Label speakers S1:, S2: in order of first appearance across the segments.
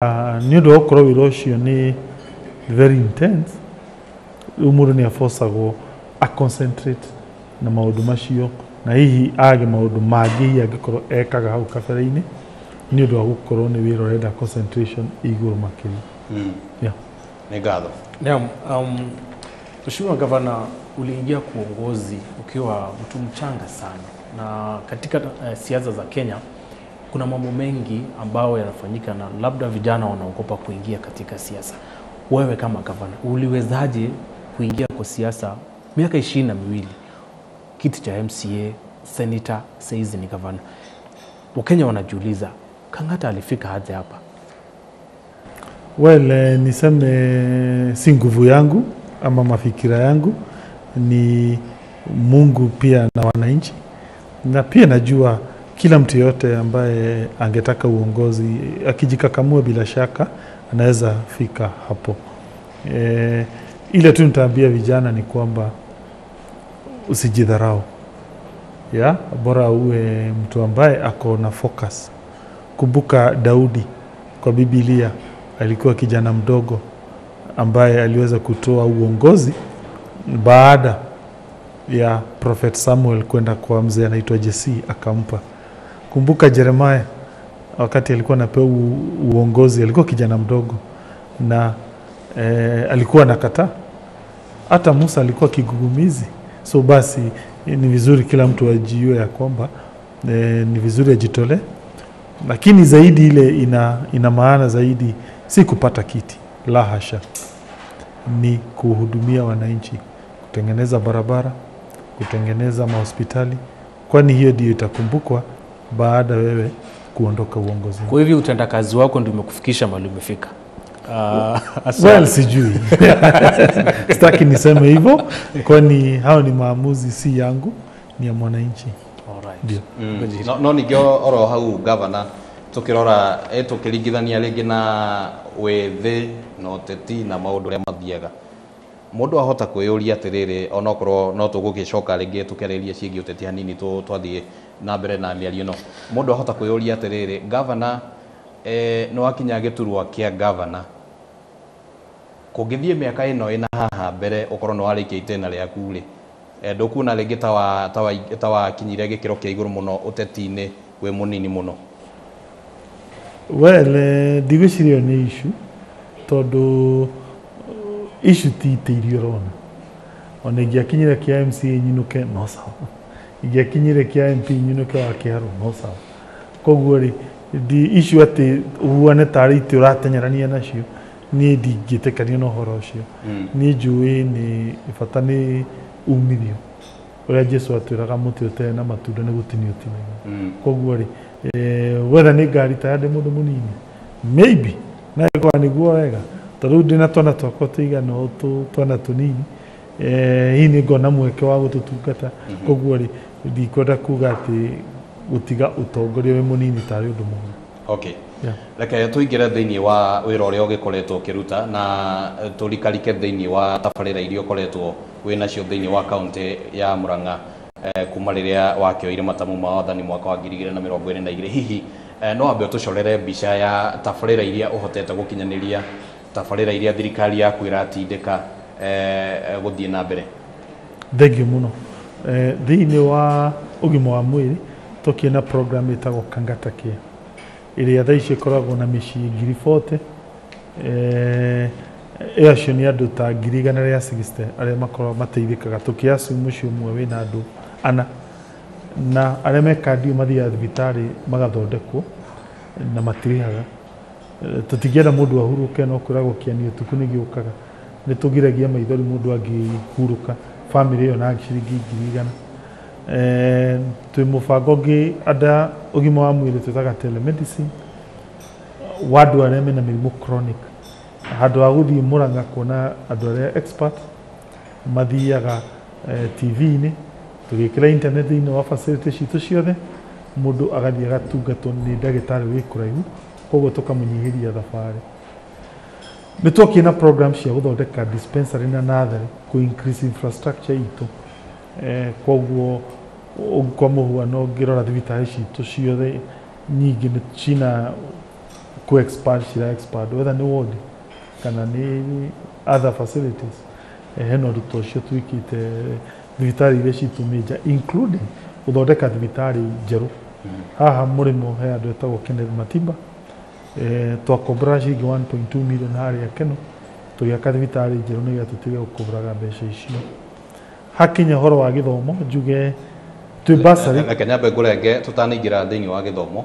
S1: Nĩ ũndũ wa gũkorwo wĩra ũcio nĩ very intense, rĩu mũndũ nĩ abocagwo a concentrate na maũndũ macio, na hihi age maũndũ mangĩ hihi angĩkorwo ekaga hau kabere-inĩ, nĩ ũndũ wa gũkorwo nĩ wĩra ũrenda concentration igũrũ makĩria. Yeah.
S2: Nĩ ngatho.
S3: Naam, Mheshimiwa Gavana, uliingia kuongozi ukiwa mtu mchanga sana, na katika siasa za Kenya kuna mambo mengi ambayo yanafanyika na labda vijana wanaogopa kuingia katika siasa. Wewe kama gavana uliwezaje kuingia kwa siasa miaka 22, kiti cha MCA, senator, saizi ni gavana? Wakenya wanajiuliza Kang'ata alifika aje hapa?
S1: Well, niseme si nguvu yangu ama mafikira yangu, ni Mungu pia na wananchi, na pia najua kila mtu yote ambaye angetaka uongozi akijikakamua bila shaka anaweza fika hapo. Ile tu nitaambia vijana ni kwamba usijidharau. Ya, bora uwe mtu ambaye ako na focus. Kumbuka Daudi kwa Biblia alikuwa kijana mdogo ambaye aliweza kutoa uongozi baada ya Prophet Samuel kwenda kwa mzee anaitwa Jesse akampa. Kumbuka Jeremiah wakati alikuwa anapewa uongozi alikuwa kijana mdogo na alikuwa anakataa. Hata Musa alikuwa kigugumizi. So basi ni vizuri kila mtu ajiue ya kwamba ni vizuri ajitolee. Lakini zaidi ile ina maana zaidi si kupata kiti, la hasha. Ni kuhudumia wananchi, kutengeneza barabara, kutengeneza mahospitali, kwani hiyo ndio itakumbukwa baada wewe kuondoka uongozini.
S3: Kwa hivyo utendakazi wako ndio umekufikisha mahali umefika.
S1: Well, sijui. Sitaki niseme hivyo, kwani hao ni maamuzi si yangu, ni ya mwananchi.
S3: Alright.
S1: Ndio.
S2: No ningĩ oro hau gavana tukirora tukiringithania rĩngĩ na wĩthĩ na ũteti na maũndũ ũrĩa mathiaga, mũndũ ahota kwĩyũria atĩrĩrĩ, onokorwo no tũgũgĩcoka rĩngĩ tũkĩarĩrie ciĩgiĩ ũteti hanini twathiĩ na mbere na mĩario ĩno, mũndũ ahota kwĩyũria atĩrĩrĩ, gavana nĩ wakinya gĩturwa kĩa gavana, kũngĩthiĩ mĩaka ĩno ĩna haha mbere ũkorwo nĩ warĩkia itĩna rĩaku rĩ, ndũkuona rĩngĩ ta wakinyire gĩkĩro kĩa igũrũ mũno ũteti-inĩ wĩ mũnini mũno?
S1: Well, ndigwĩciria ĩyo nĩ issue, tondũ issue ti itĩ iria ũrona. Ona ingĩakinyire kĩa MCA nyinũke no sawa, ingĩakinyire kĩa MP nyinũke wa Kĩharũ no sawa. Koguo rĩ, ndi issue atĩ ũhuane tarĩ itĩ ũrateng'erania nacio, niĩ ndingĩtĩkania na ũhoro ũcio. Niĩ njũĩ nĩ bata nĩ umithio ũrĩa Jesu atwĩraga mũtĩ ũtarĩ na matunda nĩ gũtinio ũtinagio. Koguo rĩ, wetha nĩ ngari ta ndĩ mũndũ mũnini, maybe na ĩkorwo nĩguo wega, tondũ rĩu ndĩna twana twakwa tũigana ũũ, twana tũnini, hihi nĩ ngona mweke wa gũtũtungata. Koguo rĩ, ndikwenda kuga atĩ gũtiga ũtongoria wĩ mũnini tarĩ ũndũ mũũru.
S2: Okay.
S1: Yeah.
S2: Reke tũingĩre thĩinĩ wa wĩra ũrĩa ũgĩkoretwo ũkĩruta na tũrikarike thĩinĩ wa tabarĩra iria ũkoretwo wĩ nacio thĩinĩ wa kaũntĩ ya Murang'a kuma rĩrĩa wakĩoire matamu ma wathani mwaka wa 2022. Hihi no wambe ũtũcorere mbica ya tabarĩra iria ũhotete gũkinyanĩria, tabarĩra iria thirikari yaku ĩratindĩka gũthiĩ na mbere?
S1: Thengiũ mũno. Thĩinĩ wa ũgima wa mwĩrĩ tũkĩrĩ na program ĩtagwo Kang'ata Care, ĩrĩa thaa ici ĩkoragwo na mĩciĩ 40,000. Acio nĩ andũ ta 160,000 arĩa makoragwo mateithĩkaga, tũkĩassume mũciĩ ũmwe wĩna andũ ana, na arĩa me kandi mathiaga thibitarĩ magathondekwo na matirĩhaga. Tũtingĩenda mũndũ ahurũke, no kwĩragwo kĩani ũtukũ nĩ gĩũkaga. Nĩ tũgiragia maithori mũndũ angĩhurũka, bamĩrĩ ĩyo na ciringi 100,000. Twĩ mũbango ũngĩ anda ũgima wa mwĩrĩ twĩtaga telemedicine, wa andũ arĩa mena mĩrimũ chronic. Handũ ha gũthiĩ Murang'a kuona andũ arĩa expert, mathiaga TV-inĩ, tũgĩkĩra internet thĩinĩ wa facility citũ ciothe, mũndũ agathiĩ agatungatwo nĩ ndagĩtarĩ wĩ kũraihu, koguo tũkamũnyihĩria thabarĩ. Nĩ twokire na program cia gũthondeka dispensary na natharĩ, kũ increase infrastructure itũ. Koguo kwa mũhuano ũngĩrora thibitarĩ citũ ciothe nyingĩ nĩ cina ku expand cira expand whether nĩ ward kana nĩ other facilities. Hena ũndũ ta ũcio twĩkĩte thibitarĩ iria citũ major, including gũthondeka thibitarĩ njerũ. Haha mũrĩmo he andũ etagwo Kenneth Matimba, twakombora ciringi 1.2 million harĩa Keno tũgĩaka thibitarĩ njerũ nĩgetha tũtige gũkombora mbeca icio. Hakinya ũhoro wa gĩthomo, njuge twĩ bursary.
S2: Reke nyambe ngũrenge tũtanaingĩra thĩinĩ wa gĩthomo,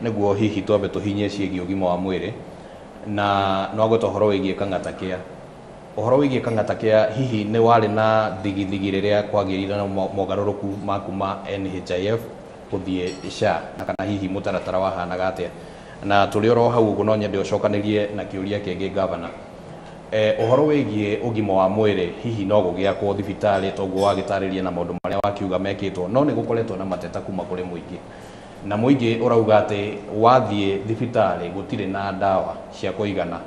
S2: nĩguo hihi twambe tũhinyie ciĩgiĩ ũgima wa mwĩrĩ, na no gweta ũhoro wĩgiĩ Kang'ata Care. Ũhoro wĩgiĩ Kang'ata Care, hihi nĩ warĩ na thigithigi rĩrĩa kwagĩrĩire na mogarũrũku ma kuma NHIF gũthiĩ SHA, na kana hihi mũtaratara wahanaga atĩa? Na tũrĩ oro hau ũguo no nyende ũcokanĩrie na kĩũria kĩngĩ, gavana. Ũhoro wĩgiĩ ũgima wa mwĩrĩ, hihi no gũgĩakwo thibitarĩ toguo wagĩtarĩria na maũndũ marĩa wakiuga mekĩtwo, no nĩ gũkoretwo na mateta kuma kũrĩ mũingĩ, na mũingĩ ũrauga atĩ wathiĩ thibitarĩ gũtirĩ na ndawa cia kũigana.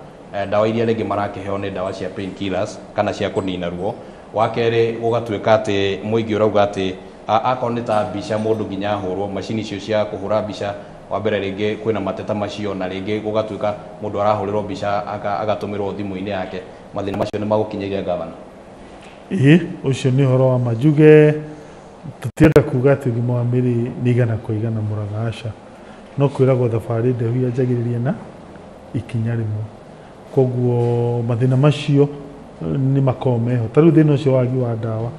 S2: Ndawa iria rĩngĩ marakĩheo nĩ ndawa cia painkillers kana cia kũnina ruo. Wa kerĩ, gũgatuĩka atĩ mũingĩ ũrauga atĩ akorwo nĩ ta mbica, mũndũ nginya ahũrwo macini icio cia kũhũra mbica, wa mbere rĩngĩ kwĩna mateta macio, na rĩngĩ gũgatuĩka mũndũ arahũrĩrwo mbica agatũmĩrwo thimũ-inĩ yake. Mathĩna macio nĩ magũkinyĩire, gavana?
S1: Ĩĩ, ũcio nĩ ũhoro wa ma. Njuge tũtienda kuga atĩ ũgima wa mwĩrĩ nĩ 100% Mũrang'a, aca, no kwĩragwo thabarĩ ndehu yanjagĩrĩria na ikinya rĩmwe. Koguo mathĩna macio nĩ makoragwo meho. Ta rĩu thĩna ũcio wagi wa ndawa,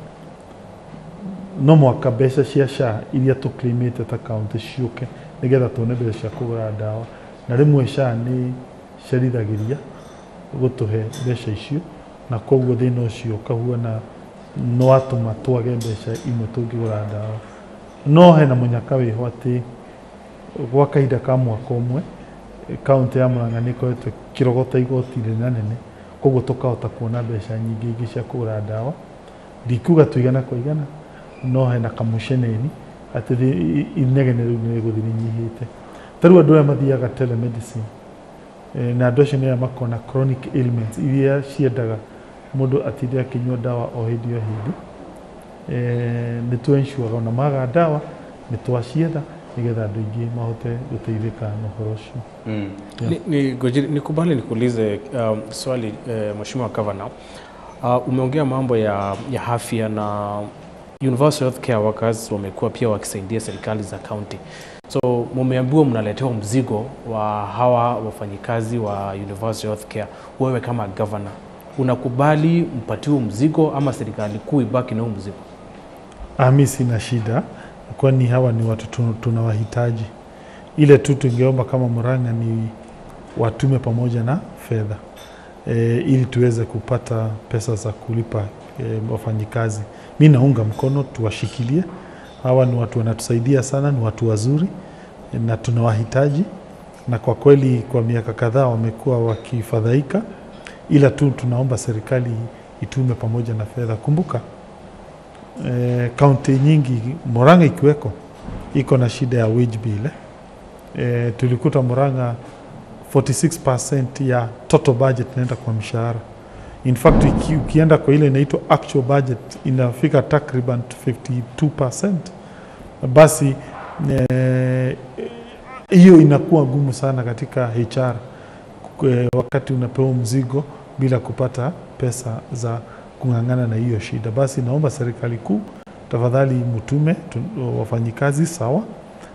S1: no mwaka mbeca cia SHA iria tũclaimĩte ta county ciũke nĩgetha tuone mbeca cia kũgũra ndawa, na rĩmwe SHA nĩ cerithagĩria gũtũhe mbeca icio, na koguo thĩna ũcio ũkahuana nĩ watũma twage mbeca imwe tũngĩgũra ndawa. No hena mũnyaka wĩho atĩ gwa kahinda ka mwaka ũmwe kaunti ya Murang'a nĩ ĩkoretwo ĩkĩrogota igoti rĩnene, koguo tũkahota kuona mbeca nyingĩ ingĩ cia kũgũra ndawa. Ndikuga tu 100%, no hena kamũceneni atĩ inegene rĩu nĩ rĩgũthiĩ rĩnyihĩte. Ta rĩu andũ arĩa mathiaga telemedicine, na andũ acio nĩ arĩa makoragwo na chronic ailments iria ciendaga mũndũ atinde akĩnyua ndawa o hĩndĩ o hĩndĩ, nĩ tũ ona maga ndawa nĩ twacietha nĩgetha andũ aingĩ mahote gũteithĩka na ũhoro ũcio.
S3: Nikubali nikuulize swali, Mheshimiwa Governor. Umeongea mambo ya afya na Universal Healthcare Workers wamekuwa pia wakisaidia serikali za county. So mumeambiwa mnaletewa mzigo wa hawa wafanyikazi wa Universal Healthcare. Wewe kama governor unakubali mpatiwe mzigo ama serikali kuu ibaki na huu mzigo?
S1: Mi sina shida, kwani hawa ni watu tunawahitaji. Ile tu tungeomba kama Murang'a ni watume pamoja na fedha, ili tuweze kupata pesa za kulipa wafanyikazi. Mi naunga mkono tuwashikilie. Hawa ni watu wanatusaidia sana, ni watu wazuri na tunawahitaji, na kwa kweli kwa miaka kadhaa wamekuwa wakifadhaika, ila tu tunaomba serikali itume pamoja na fedha. Kumbuka kaunti nyingi, Murang'a ikiweko, iko na shida ya wage bill. Tulikuta Murang'a 46% ya total budget inaenda kwa mshahara. In fact, ukienda kwa ile inaitwa actual budget inafika takriban 52%. Basi hiyo inakuwa ngumu sana katika HR wakati unapewa mzigo bila kupata pesa za kung'ang'ana na hiyo shida. Basi naomba serikali kuu tafadhali mtume wafanyikazi sawa,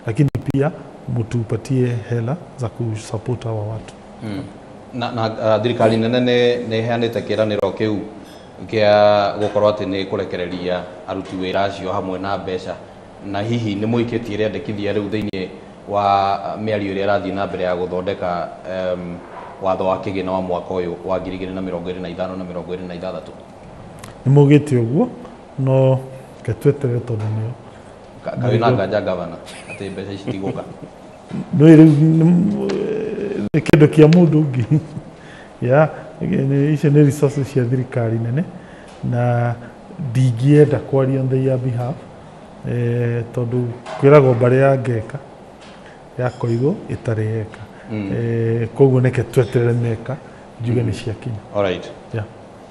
S1: lakini pia mtupatie hela za kusupport hawa watu.
S2: Na thirikari nene nĩ ĩheanĩte kĩĩranĩro kĩu kĩa gũkorwo atĩ nĩ kũrekereria aruti wĩra acio hamwe na mbeca, na hihi nĩ mũikĩtie rĩandĩkithia rĩu thĩinĩ wa mĩario ĩrĩa ĩrathiĩ na mbere ya gũthondeka watho wa kĩgĩna wa mwaka ũyũ wa 2025 na 2026?
S1: Nĩ maugĩte ũguo, no reke tweterere tondũ nĩo
S2: Kaĩ na nganja, gavana, atĩ mbeca ici itigũka?
S1: No rĩu nĩ kĩndũ kĩa mũndũ ũngĩ ya icio nĩ resources cia thirikari nene, na ndingĩenda kwaria on their behalf, tondũ kwĩragwo mbarĩ ya ngeka yakoigwo ĩtarĩ yeka. Koguo neke tweterere meka njuge nĩ ciakinya.
S2: Alright.
S1: Yeah.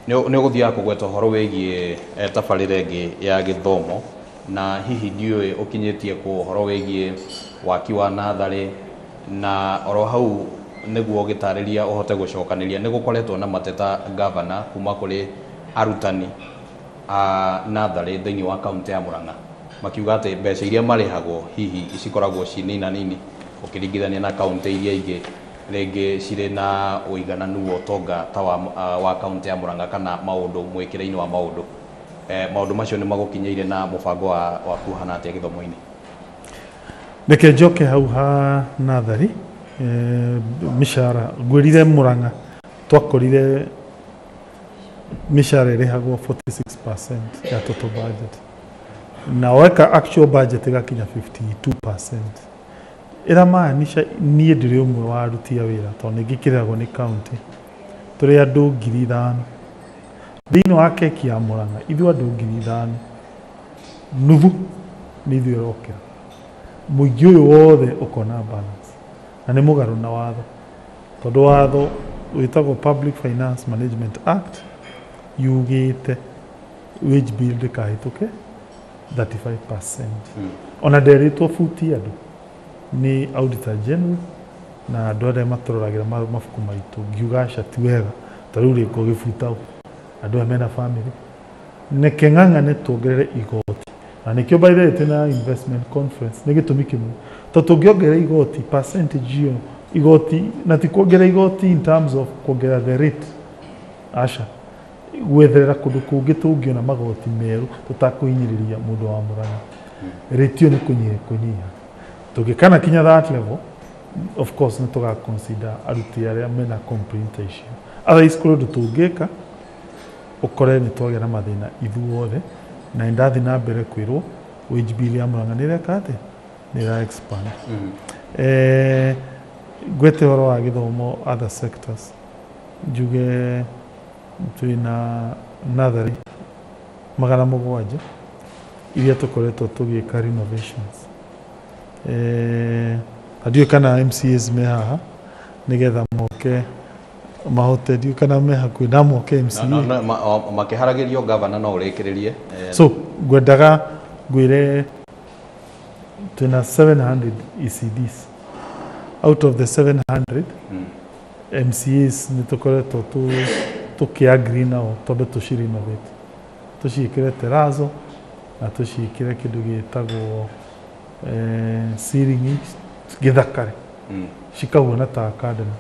S2: Nĩ ũgũthiaga kũgweta ũhoro wĩgiĩ tabarĩra ĩngĩ ya gĩthomo, na hihi ndiũĩ ũkinyĩtie kũ ũhoro wĩgiĩ waki wa natharĩ, na oro hau nĩguo ũgĩtarĩria ũhote gũcokanĩria nĩ gũkoretwo na mateta gavana kuma kũrĩ arutani a natharĩ thĩinĩ wa kaunti ya Murang'a makiuga atĩ mbeca iria marĩhagwo hihi cikoragwo ci nina nini ũkĩringithania na kaunti iria ingĩ rĩngĩ cirĩ na ũigananu wa ũtonga ta wa kaunti ya Murang'a kana maũndũ mwĩkĩre-inĩ wa maũndũ. Maũndũ macio nĩ magũkinyĩire na mũbango waku ũhana atĩa gĩthomo-inĩ?
S1: Reke njoke hau ha nathari mĩcara ngwĩrire Murang'a twakorire mĩcara ĩrĩhagwo 46% ya total budget na weka actual budget ĩgakinya 52%. Ĩramaanisha niĩ ndĩrĩ ũmwe wa aruti a wĩra tondũ nĩ ngĩkĩrĩhagwo nĩ county tũrĩ andũ 5,000 thĩinĩ wa keki ya Murang'a ithuĩ andũ 5,000 nuthu nĩ ithuĩ ĩrokĩra mũingĩ ũyũ wothe ũkona balance na nĩ mũgarũ na watho tondũ watho wĩtagwo Public Finance Management Act yugĩte wage bill ndĩkahĩtũke 35%. Ona nderĩtwo buti andũ nĩ Auditor General na andũ arĩa matũroragĩra mabuku maitũ ngiuga aca ti wega ta rĩu rĩngĩ ũgĩbuta andũ aya mena family neke ng'ang'ane tuongerere igoti na nĩkĩo by the way twĩna investment conference nĩ gĩtũmi kĩmwe tondũ tũngĩongerera igoti percentage ĩyo igoti na ti kuongerera igoti in terms of kuongerera the rate aca gwetherera kũndũ kũngĩ tũngĩona magoti merũ tũtakũhinyĩrĩria mũndũ wa Murang'a rate ĩyo nĩ kũnyiha tũngĩkana kinya that level of course nĩ tũga consider aruti arĩa mena complaint ta icio otherwise kũrĩ ũndũ tũngĩka ũkore nĩ twagĩa na mathĩna ithuothe na ndathiĩ na mbere kwĩrwo wage bill ya Murang'a nĩ ĩreka atĩa nĩ ĩra expand. Ngwete ũhoro wa gĩthomo other sectors njuge twĩna natharĩ 700 iria tũkoretwo tũgĩka renovations. Ndiũĩ kana MCAs me haha nĩgetha moke mahote ndiũĩ kana me hakuhĩ na moke MCA
S2: makĩharagĩrio gavana no ũrĩkĩrĩrie.
S1: So ngwendaga ngwĩre twĩna 700 ECDs out of the 700 MCAs nĩ tũkoretwo tũkĩ-agree nao twambe tũci-renovate tũciĩkĩre terazo na tũciĩkĩre kĩndũ gĩtagwo ceiling gĩthakare cikahuana ta academy.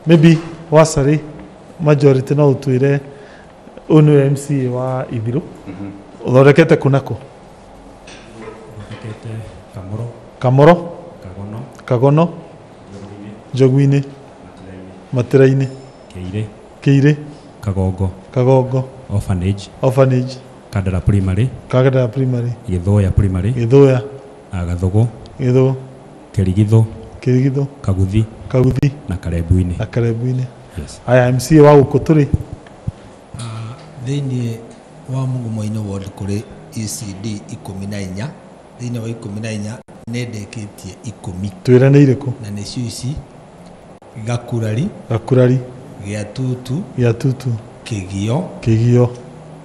S1: Maybe Wacarĩ majority no ũtwĩre ũyũ nĩwe MCA wa Ithirũ ũthondekete kũ na kũ?
S4: Thondekete Kamoro,
S1: Kamoro,
S4: Kagono,
S1: Kagono, Njogu-inĩ, Matĩra-inĩ,
S4: Kĩirĩ,
S1: Kĩirĩ,
S4: Kagongo,
S1: Kagongo,
S4: Orphanage,
S1: Orphanage,
S4: Kandara Primary,
S1: Kandara Primary,
S4: Gĩthũya Primary,
S1: Gĩthũya,
S4: Gathũgũ,
S1: Gĩthũgũ,
S4: Kĩrigithũ,
S1: Kĩrigithũ,
S4: Kaguthi,
S1: Kaguthi
S4: na Karembu-inĩ.
S1: Na Karembu-inĩ.
S4: Yes.
S1: Aya MCA wa gũkũ tũrĩ
S5: thĩinĩ wa Mugumo-inĩ ward kũrĩ ECD 14 thĩinĩ wa 14 nĩ ndĩkĩtie 10.
S1: Twĩre nĩ irĩkũ?
S5: Na nĩcio ici: Gakurari,
S1: Gakurari,
S5: Gĩatutu,
S1: Gĩatutu,
S5: Kĩgio,
S1: Kĩgio,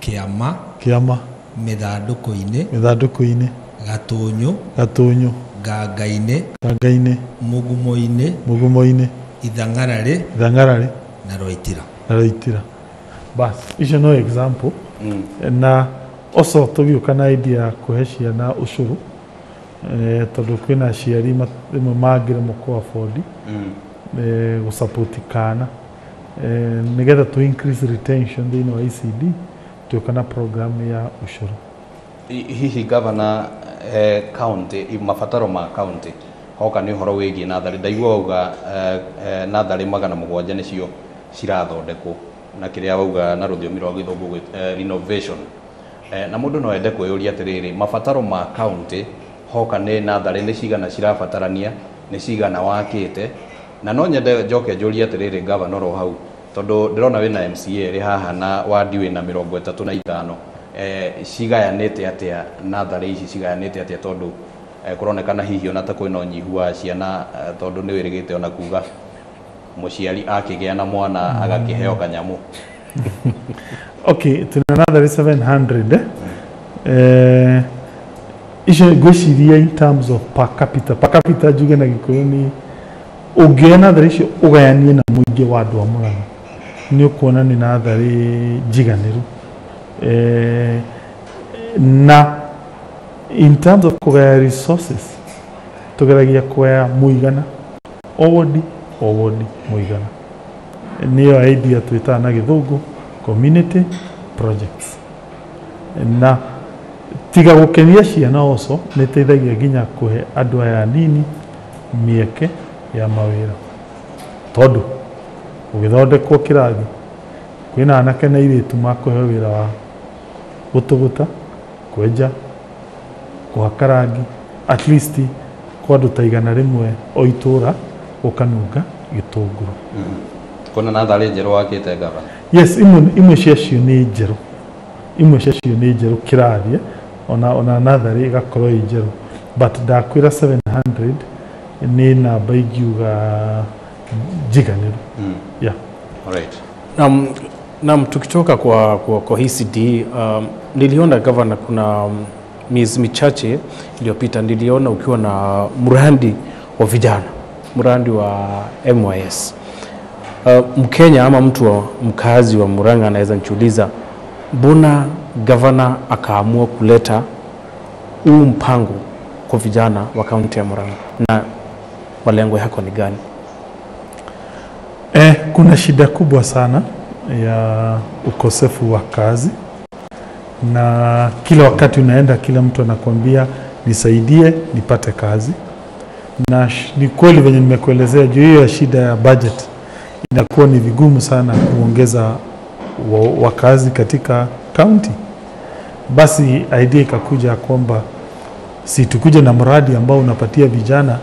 S5: Kĩama,
S1: Kĩama,
S5: Mĩthandũkũ-inĩ,
S1: Mĩthandũkũ-inĩ,
S5: Gatũnyũ,
S1: Gatũnyũ,
S5: Ngangainĩ,
S1: Ngangainĩ,
S5: Mugumo-inĩ,
S1: Mugumo-inĩ,
S5: Ithang'ararĩ,
S1: Ithang'ararĩ
S5: na Rwaitira.
S1: Na Rwaitira. Bas, icio no example. Na oco tũgĩũka na idea ya kũhe ciana ũcũrũ tondũ kwĩna aciari rĩmwe mangĩremwo kũ afford gũsupport kana nĩgetha tũ increase retention thĩinĩ wa ECD tũĩka na program ya ũcũrũ.
S2: Hihi gavana county mabataro ma county hoka nĩ ũhoro wĩgiĩ natharĩ ndaigua wauga natharĩ 700 nĩcio cirathondekwo na kĩrĩa wauga na rũthiomi rwa gĩthũngũ renovation na mũndũ no ende kwĩyũria atĩrĩrĩ mabataro ma county hoka nĩ natharĩ nĩ cigana cirabatarania nĩ cigana wakĩte na no nyende njoke njũrie atĩrĩrĩ gavana oro hau tondũ ndĩrona wĩna MCA ĩrĩ haha na wadi wĩna 35 cigayanĩte atĩa natharĩ ici cigayanĩte atĩa tondũ kũronekana hihi ona ta kwĩna ũnyihu wa ciana tondũ nĩ wĩrĩgĩte ona kuga mũciari akĩgĩa na mwana agakĩheo kanyamũ.
S1: Okay, tuna natharĩ 700 icio ngwĩciria in terms of per capita. Per capita njuge na Gĩkũyũ nĩ Ũngĩoya natharĩ icio ũgayanie na mũingĩ wa andũ a Murang'a, nĩ ũkuona nĩ natharĩ njiganĩru. Na in terms of kũgaya resources, tũgeragia kũgaya mũigana, o wodi o wodi mũigana. Nĩyo idea twĩtaga na gĩthũngũ community projects. Na tiga gũkenia ciana oco, nĩ ĩteithagia nginya kũhe andũ aya anini mĩeke ya mawĩra, tondũ gũgĩthondekwo kĩrathi kwĩna anake na airĩtu makũheo wĩra wa gũtũgũta, kwenja, kũhaka rangi, at least kwa andũ ta 100 o itũra gũkanunga gĩtũngũrũ.
S2: Kuna natharĩ njerũ wakĩte, gavana?
S1: Yes, imwe ciacio nĩ njerũ, imwe ciacio nĩ njerũ kĩrathi, ona natharĩ ĩgakorwo ĩ njerũ, but ndakwĩra 700 nĩ namba ingiuga njiganĩru. Yeah.
S2: Alright.
S3: Naam, tukitoka kwa ECD, niliona gavana, kuna miezi michache iliyopita niliona ukiwa na mradi wa vijana, mradi wa MYS. Mkenya ama mtu wa mkazi wa Murang'a anaweza nichuliza, mbona gavana akaamua kuleta huu mpango kwa vijana wa kaunti ya Murang'a na malengo yako ni gani?
S1: Kuna shida kubwa sana ya ukosefu wa kazi, na kila wakati unaenda kila mtu anakuambia nisaidie nipate kazi. Na ni kweli venye nimekuelezea juu hiyo ya shida ya budget, inakuwa ni vigumu sana kuongeza wakazi katika county. Basi idea ikakuja kwamba si tukuje na mradi ambao unapatia vijana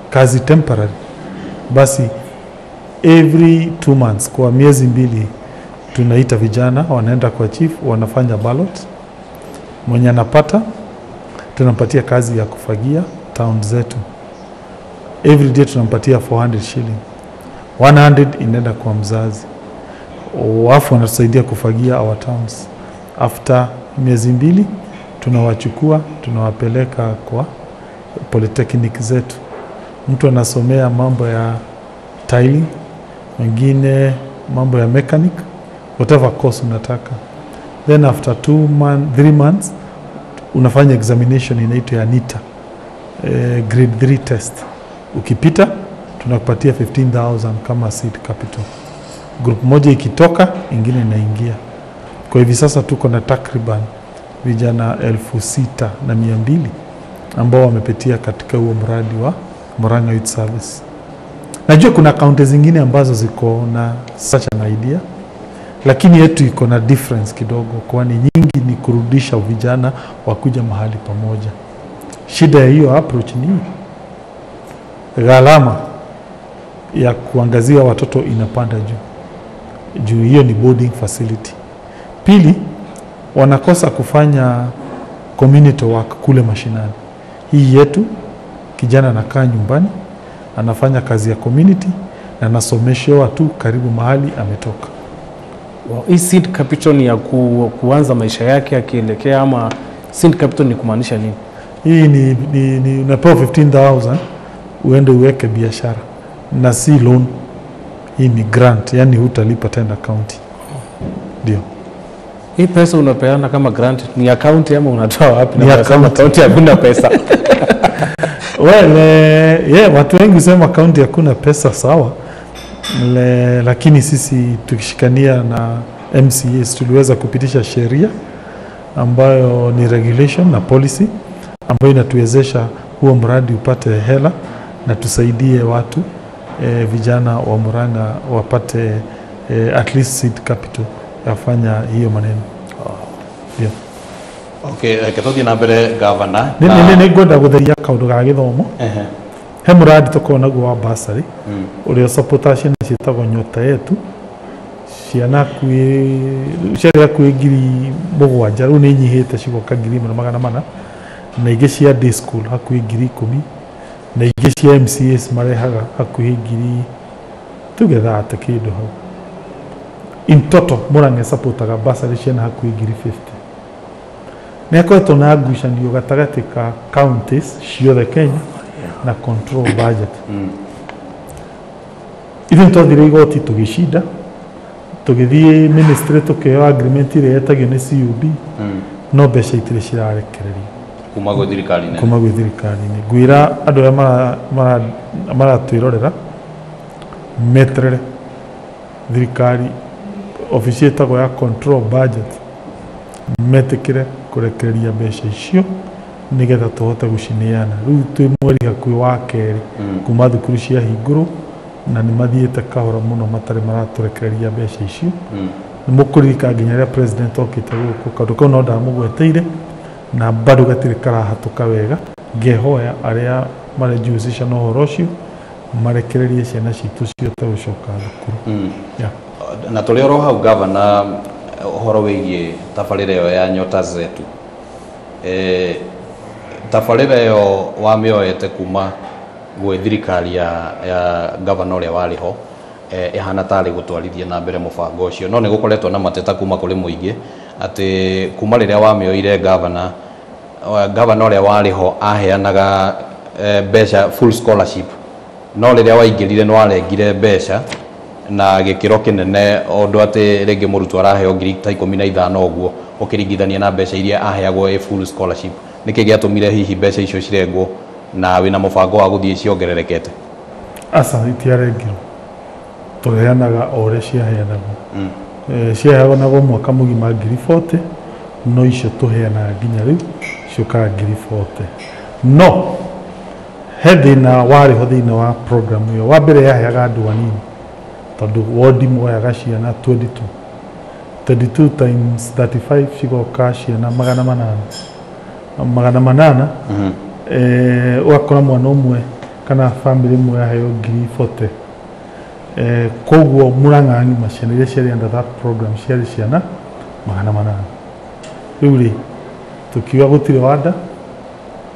S1: kazi temporary. Basi every 2 months, kwa miezi 2, tunaita vijana, wanaenda kwa chief, wanafanya ballot. Mwenye anapata tunampatia kazi ya kufagia town zetu. Every day tunampatia 400 shilling. 100 inaenda kwa mzazi. Wafu wanatusaidia kufagia our towns. After miezi 2 tunawachukua, tunawapeleka kwa polytechnic zetu. Mtu anasomea mambo ya tiling, wengine mambo ya mechanic, whatever course unataka. Then after 3 months unafanya examination inaitwa ya NITA, grade 3 test. Ukipita tunakupatia 15,000 kama seed capital. Group moja ikitoka, ingine inaingia. Kwa hivi sasa tuko na takriban vijana 6,200 ambao wamepitia katika huo mradi wa Murang'a Youth Service. Najua kuna kaunti zingine ambazo ziko na such an idea, lakini yetu iko na difference kidogo, kwani nyingi ni kurudisha vijana wakuja mahali pamoja. Shida ya hiyo approach ni gharama ya kuangazia watoto inapanda juu. Juu hiyo ni boarding facility. Pili, wanakosa kufanya community work kule mashinani. Hii yetu kijana anakaa nyumbani, anafanya kazi ya community na anasomeshewa tu karibu mahali ametoka.
S3: Wow. Hii seed capital ni ya kuanza maisha yake akielekea, ama seed capital ni kumaanisha nini?
S1: Hii ni unapewa 15,000 uende uweke biashara, na si loan. Hii ni grant, yani hutalipa tena county. Ndio.
S3: Hii pesa unapeana kama grant ni ya county ama unatoa wapi?
S1: Ni ya county.
S3: County hakuna pesa.
S1: Well, watu wengi husema county hakuna pesa, sawa. Lakini sisi tukishikania na MCAs tuliweza kupitisha sheria ambayo ni regulation na policy ambayo inatuwezesha huo mradi upate hela na tusaidie watu, vijana wa Murang'a wapate at least seed capital yafanya hiyo maneno. Yeah.
S2: Okay, reke tũthiĩ na mbere gavana.
S1: Nĩ ngwenda gũtheria kaũndũ ga gĩthomo. He mũradi tũkoragwo naguo wa bursary ũrĩa ũsupportaga ciana ciĩtagwo Nyota Yetu, ciana ciarĩ hakuhĩ 7,000, rĩu nĩ inyihĩte cigoka 1,400, na ingĩ cia day school hakuhĩ 10,000, na ingĩ cia MCAs marehaga hakuhĩ 1,000 tuge 30 kĩndũ hau. In total Murang'a supportaga bursary ciana hakuhĩ 50,000. Nĩ akoretwo na ngucanio gatagatĩ ka counties ciothe Kenya na control budget. Ithuĩ nĩ twathire igoti tũgĩcinda, tũgĩthiĩ ministry tũkĩheo agreement ĩrĩa yetagio nĩ CUB, no mbeca itirĩ cirarekererio
S2: kuma gwĩ thirikari nene.
S1: Kuma gwĩ thirikari-inĩ. Ngwĩra andũ arĩa maratwĩrorera meterere thirikari obici ĩtagwo ya control budget metĩkĩre kũrekereria mbeca icio nĩgetha tũhote gũcineana. Rĩu twĩ mweri hakuhĩ wa kerĩ kuma thukuru ciahingũrwo na nĩ mathiĩte kahora mũno matarĩ maratũrekereria mbeca icio. Nĩ mũkũririkana nginya rĩrĩa president okĩte gũkũ kaũndũ kau no ndamũgweteire na bado gatirĩ karahatũka wega. Ngehoya arĩa marejihusisha na ũhoro ũcio marekererie ciana citũ cihote gũcoka thukuru. Yeah.
S2: Na tũrĩ oro hau gavana, ũhoro wĩgiĩ tabarĩra ĩyo ya Nyota Zetu, tabarĩra ĩyo wamĩoete kuma gwĩ thirikari ya gavana ũrĩa warĩ ho, ĩhana tarĩ gũtwarithia na mbere mũbango ũcio, no nĩ gũkoretwo na mateta kuma kũrĩ mũingĩ atĩ kuma rĩrĩa wamĩoire gavana ũrĩa warĩ ho aheanaga mbeca full scholarship, no rĩrĩa waingĩrire nĩ warengire mbeca na gĩkĩro kĩnene ũndũ atĩ rĩngĩ mũrutwo araheo ngiri ta 15 ũguo ũkĩringithania na mbeca iria aheagwo ĩ full scholarship. Nĩkĩ gĩatũmire hihi mbeca icio cirengwo na wĩna mũbango wa gũthiĩ ciongererekete?
S1: Aca, itiarengirwo, tũheanaga o ũrĩa ciaheanagwo. Ciaheanagwo mwaka mũgima ngiri 40, no icio tũheanaga nginya rĩu ciũkaga ngiri 40. No he thĩna warĩ ho thĩinĩ wa program ĩyo. Wa mbere yaheaga andũ anini tondũ wodi moyaga ciana 22 22 times 35 cigoka ciana 800 800. Ũgakora mwana ũmwe kana family ĩmwe yaheo ngiri 40. Koguo Murang'a ng'ima ciana iria ciarĩ under that program ciarĩ ciana 800. Rĩu rĩ tũkiuga gũtirĩ wa nda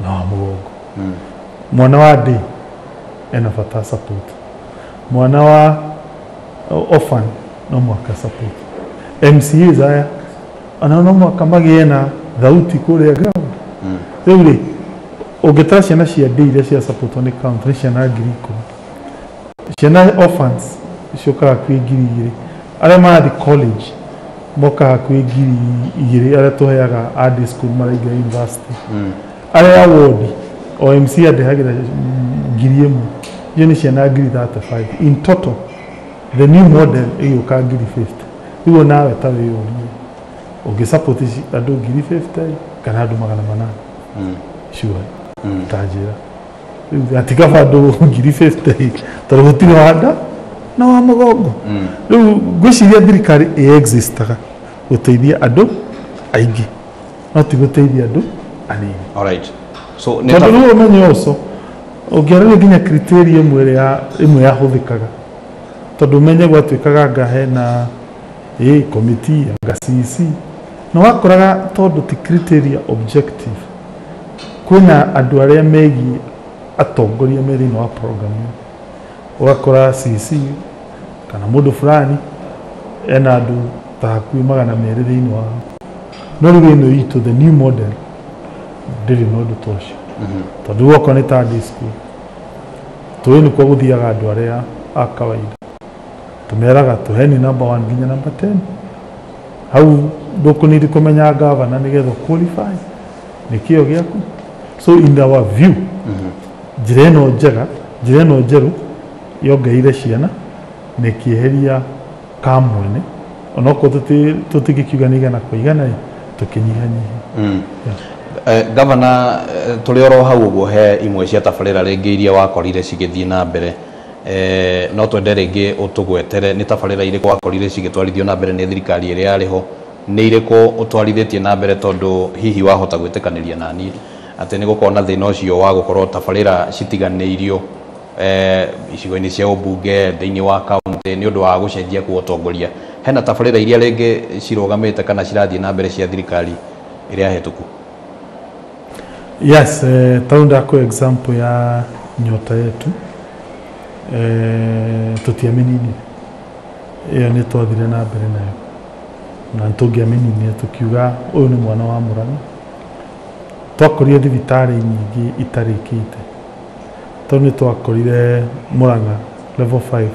S1: na wa mũgongo. Mwana wa ndĩ ena bata support, mwana wa orphan no mũhaka support, MCAs aya ona no mũhaka magĩe na thauti kũrĩa ground. Rĩu rĩ ũngĩtara ciana cia ndĩ iria cia supportwo nĩ county nĩ ciana 10,000, ciana orphans ciũkaga hakuhĩ 2,000, arĩa marathiĩ college mokaga hakuhĩ 2,000, arĩa tũheaga a day school maraingĩra university, arĩa a ward o MC andehagĩra 1,000, icio nĩ ciana 35,000 in total. The new model ĩgĩũka 50,000. Rĩu nawe ta wĩyũrie ũngĩ support andũ 50,000 kana andũ 800? Sure, ta njĩra rĩu atikaba andũ 50,000 tondũ gũtirĩ wa nda na wa mũgongo. Rĩu ngwĩciria thirikari ĩ-existaga gũteithia andũ aingĩ no ti gũteithia andũ anini.
S2: Alright. So
S1: tondũ rĩu ũmenye ũcio ũngĩarĩria nginya criteria ĩmwe yahũthĩkaga tondũ ũmenye gwatuĩkaga anga hena committee anga CEC, na wakoraga tondũ ti criteria objective kwĩna andũ arĩa megiĩ atongoria me thĩinĩ wa program ĩyo. Ũgakora CEC kana mũndũ fulani ena andũ ta hakuhĩ 200 thĩinĩ wao, no rĩu ĩno itũ the new model ndĩrĩ na ũndũ ta ũcio tondũ rĩu okorwo nĩ ta day school tũĩ nĩkuo gũthiaga andũ arĩa a kawaida, tũmeraga tũheni number 1 nginya number 10, hau ndũkũnidi kũmenya gavana nĩgetha qualify nĩ kĩo gĩaku. So in our view njĩra ĩno njega, njĩra ĩno njerũ yongereire ciana na ĩkĩeheria kamwene, onokorwo tũtingĩkiuga nĩ 100 kwa 100 tũkĩnyihanyihia.
S2: Gavana, tũrĩ oro hau ũguo he imwe cia tabarĩra rĩngĩ iria wakorire cigĩthiĩ na mbere, no twende rĩngĩ ũtũgwetere nĩ tabarĩra irĩkũ wakorire cigĩtwarithio na mbere nĩ thirikari ĩrĩa yarĩ ho, nĩ irĩkũ ũtwarithĩtie na mbere tondũ hihi wahota gwĩtĩkanĩria na niĩ atĩ nĩ gũkorwo na thĩna ũcio wa gũkorwo tabarĩra citiganĩirio icigo-inĩ cia ũmbunge thĩinĩ wa kaunti nĩ ũndũ wa gũcenjia kwa ũtongoria. Hena tabarĩra iria rĩngĩ cirũgamĩte kana cirathiĩ na mbere cia thirikari ĩrĩa hĩtũku?
S1: Yes, taunda kwa example ya Nyota Yetu, tũtiamĩninire ĩyo, nĩ twathire na mbere nayo na nĩtũngĩamĩninire tũkiuga ũyũ nĩ mwana wa Murang'a. Twakorire thibitarĩ nyingĩ itarĩkĩte, Tondũ nĩ twakorire Murang'a level 5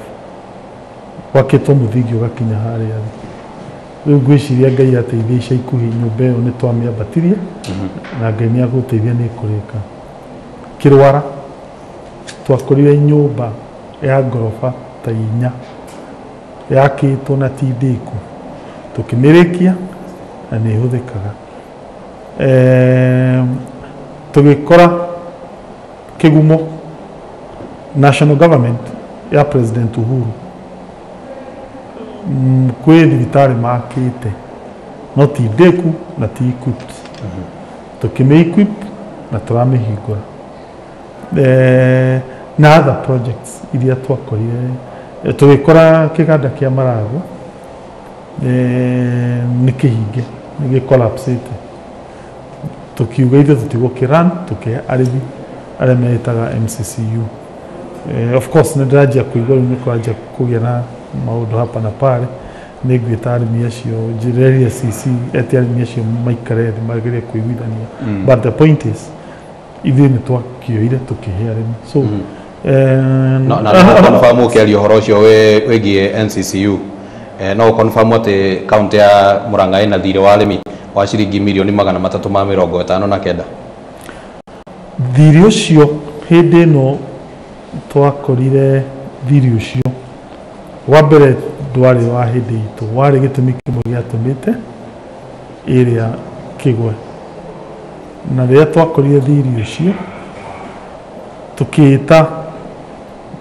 S1: wakĩtwo mũthingi ũgakinya harĩa thĩ. Rĩu ngwĩciria Ngai ateithia ica ikuhĩ nyũmba ĩyo nĩ twamĩambatirie na Ngai nĩ agũteithia nĩ ĩkũrĩka. Kĩrwara twakorire nyũmba ya ngoroba ta 4 yakĩtwo na ti ndĩku, tũkĩmĩrĩkia na nĩ ĩhũthĩkaga. Tũgĩkora Kĩgumo national government ya President Uhuru kwĩ thibitarĩ makĩte no ti ndĩku na ti equipped. Tũkĩmĩ equip na tũramĩhingũra. Na other projects iria twakorire, tũgĩkora kĩganda kĩa Maragwa nĩ kĩhinge, nĩ gĩcollapsĩte. Tũkiuga ithuĩ tũtigũkĩrun, tũkĩhe arĩmi arĩa meĩtaga MCCU. Of course nĩ ndĩranjia kũigua rĩu nĩ kũranjia kũgĩa na maũndũ hapa na pale. Nĩ ngwĩta arĩmi acio, njĩrĩrie CC ete arĩmi acio maikare thĩ magerie kũiguithania. But the point is ithuĩ nĩ twakĩoire tũkĩhe arĩmi. So
S2: no na no confirm ũkĩaria ũhoro ũcio wĩgiĩ NCCU, no confirm atĩ kaunti ya Murang'a ĩna thirĩ wa arĩmi wa ciringi mirioni 359.
S1: Thirĩ ũcio hĩndĩ ĩno twakorire thirĩ ũcio wa mbere ndwarĩ wa hĩndĩ itũ, warĩ gĩtũmi kĩmwe gĩatũmĩte ĩrĩa kĩgwe. Na rĩrĩa twakorire thirĩ ũcio tũkĩĩta,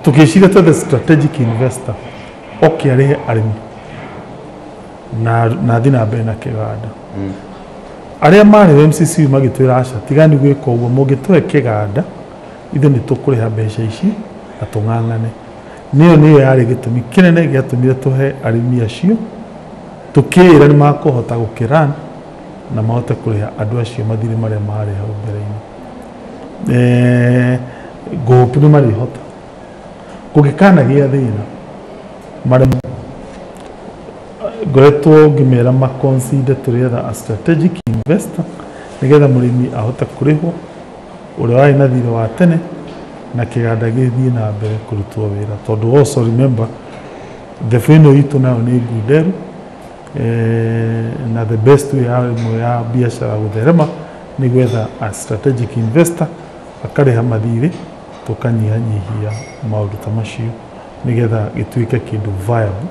S1: tũkĩciria twethe strategic investor oke arĩhe arĩmi na thiĩ na mbere na kĩganda. Arĩa marĩ MCCU magĩtwĩra aca, tigani gwĩka ũguo, mũngĩtũhe kĩganda ithuĩ nĩ tũkũrĩha mbeca ici na tũng'ang'ane. Nĩyo nĩyo yarĩ gĩtũmi kĩnene gĩatũmire tũhe arĩmi acio, tũkĩĩra nĩ makũhota gũkĩrun na mahote kũrĩha andũ acio mathirĩ marĩa marĩ hau mbere-inĩ. Ngũpu nĩ marĩhota. Kũngĩkanagĩa thĩna maremwo, ngoretwo ngĩmera maconsider tũrĩetha a strategic investor nĩgetha mũrĩmi ahote kũrĩhwo ũrĩa warĩ na thirĩ wa tene na kĩganda gĩthiĩ na mbere kũrutwo wĩra. Tondũ also remember thebũ ĩno itũ nayo nĩ ngunderu, na the best way ya ĩmwe ya biacara gũtherema nĩ gwetha a strategic investor akarĩha mathirĩ, tũkanyihanyihia maũndũ ta macio nĩgetha gĩtuĩke kĩndũ viable,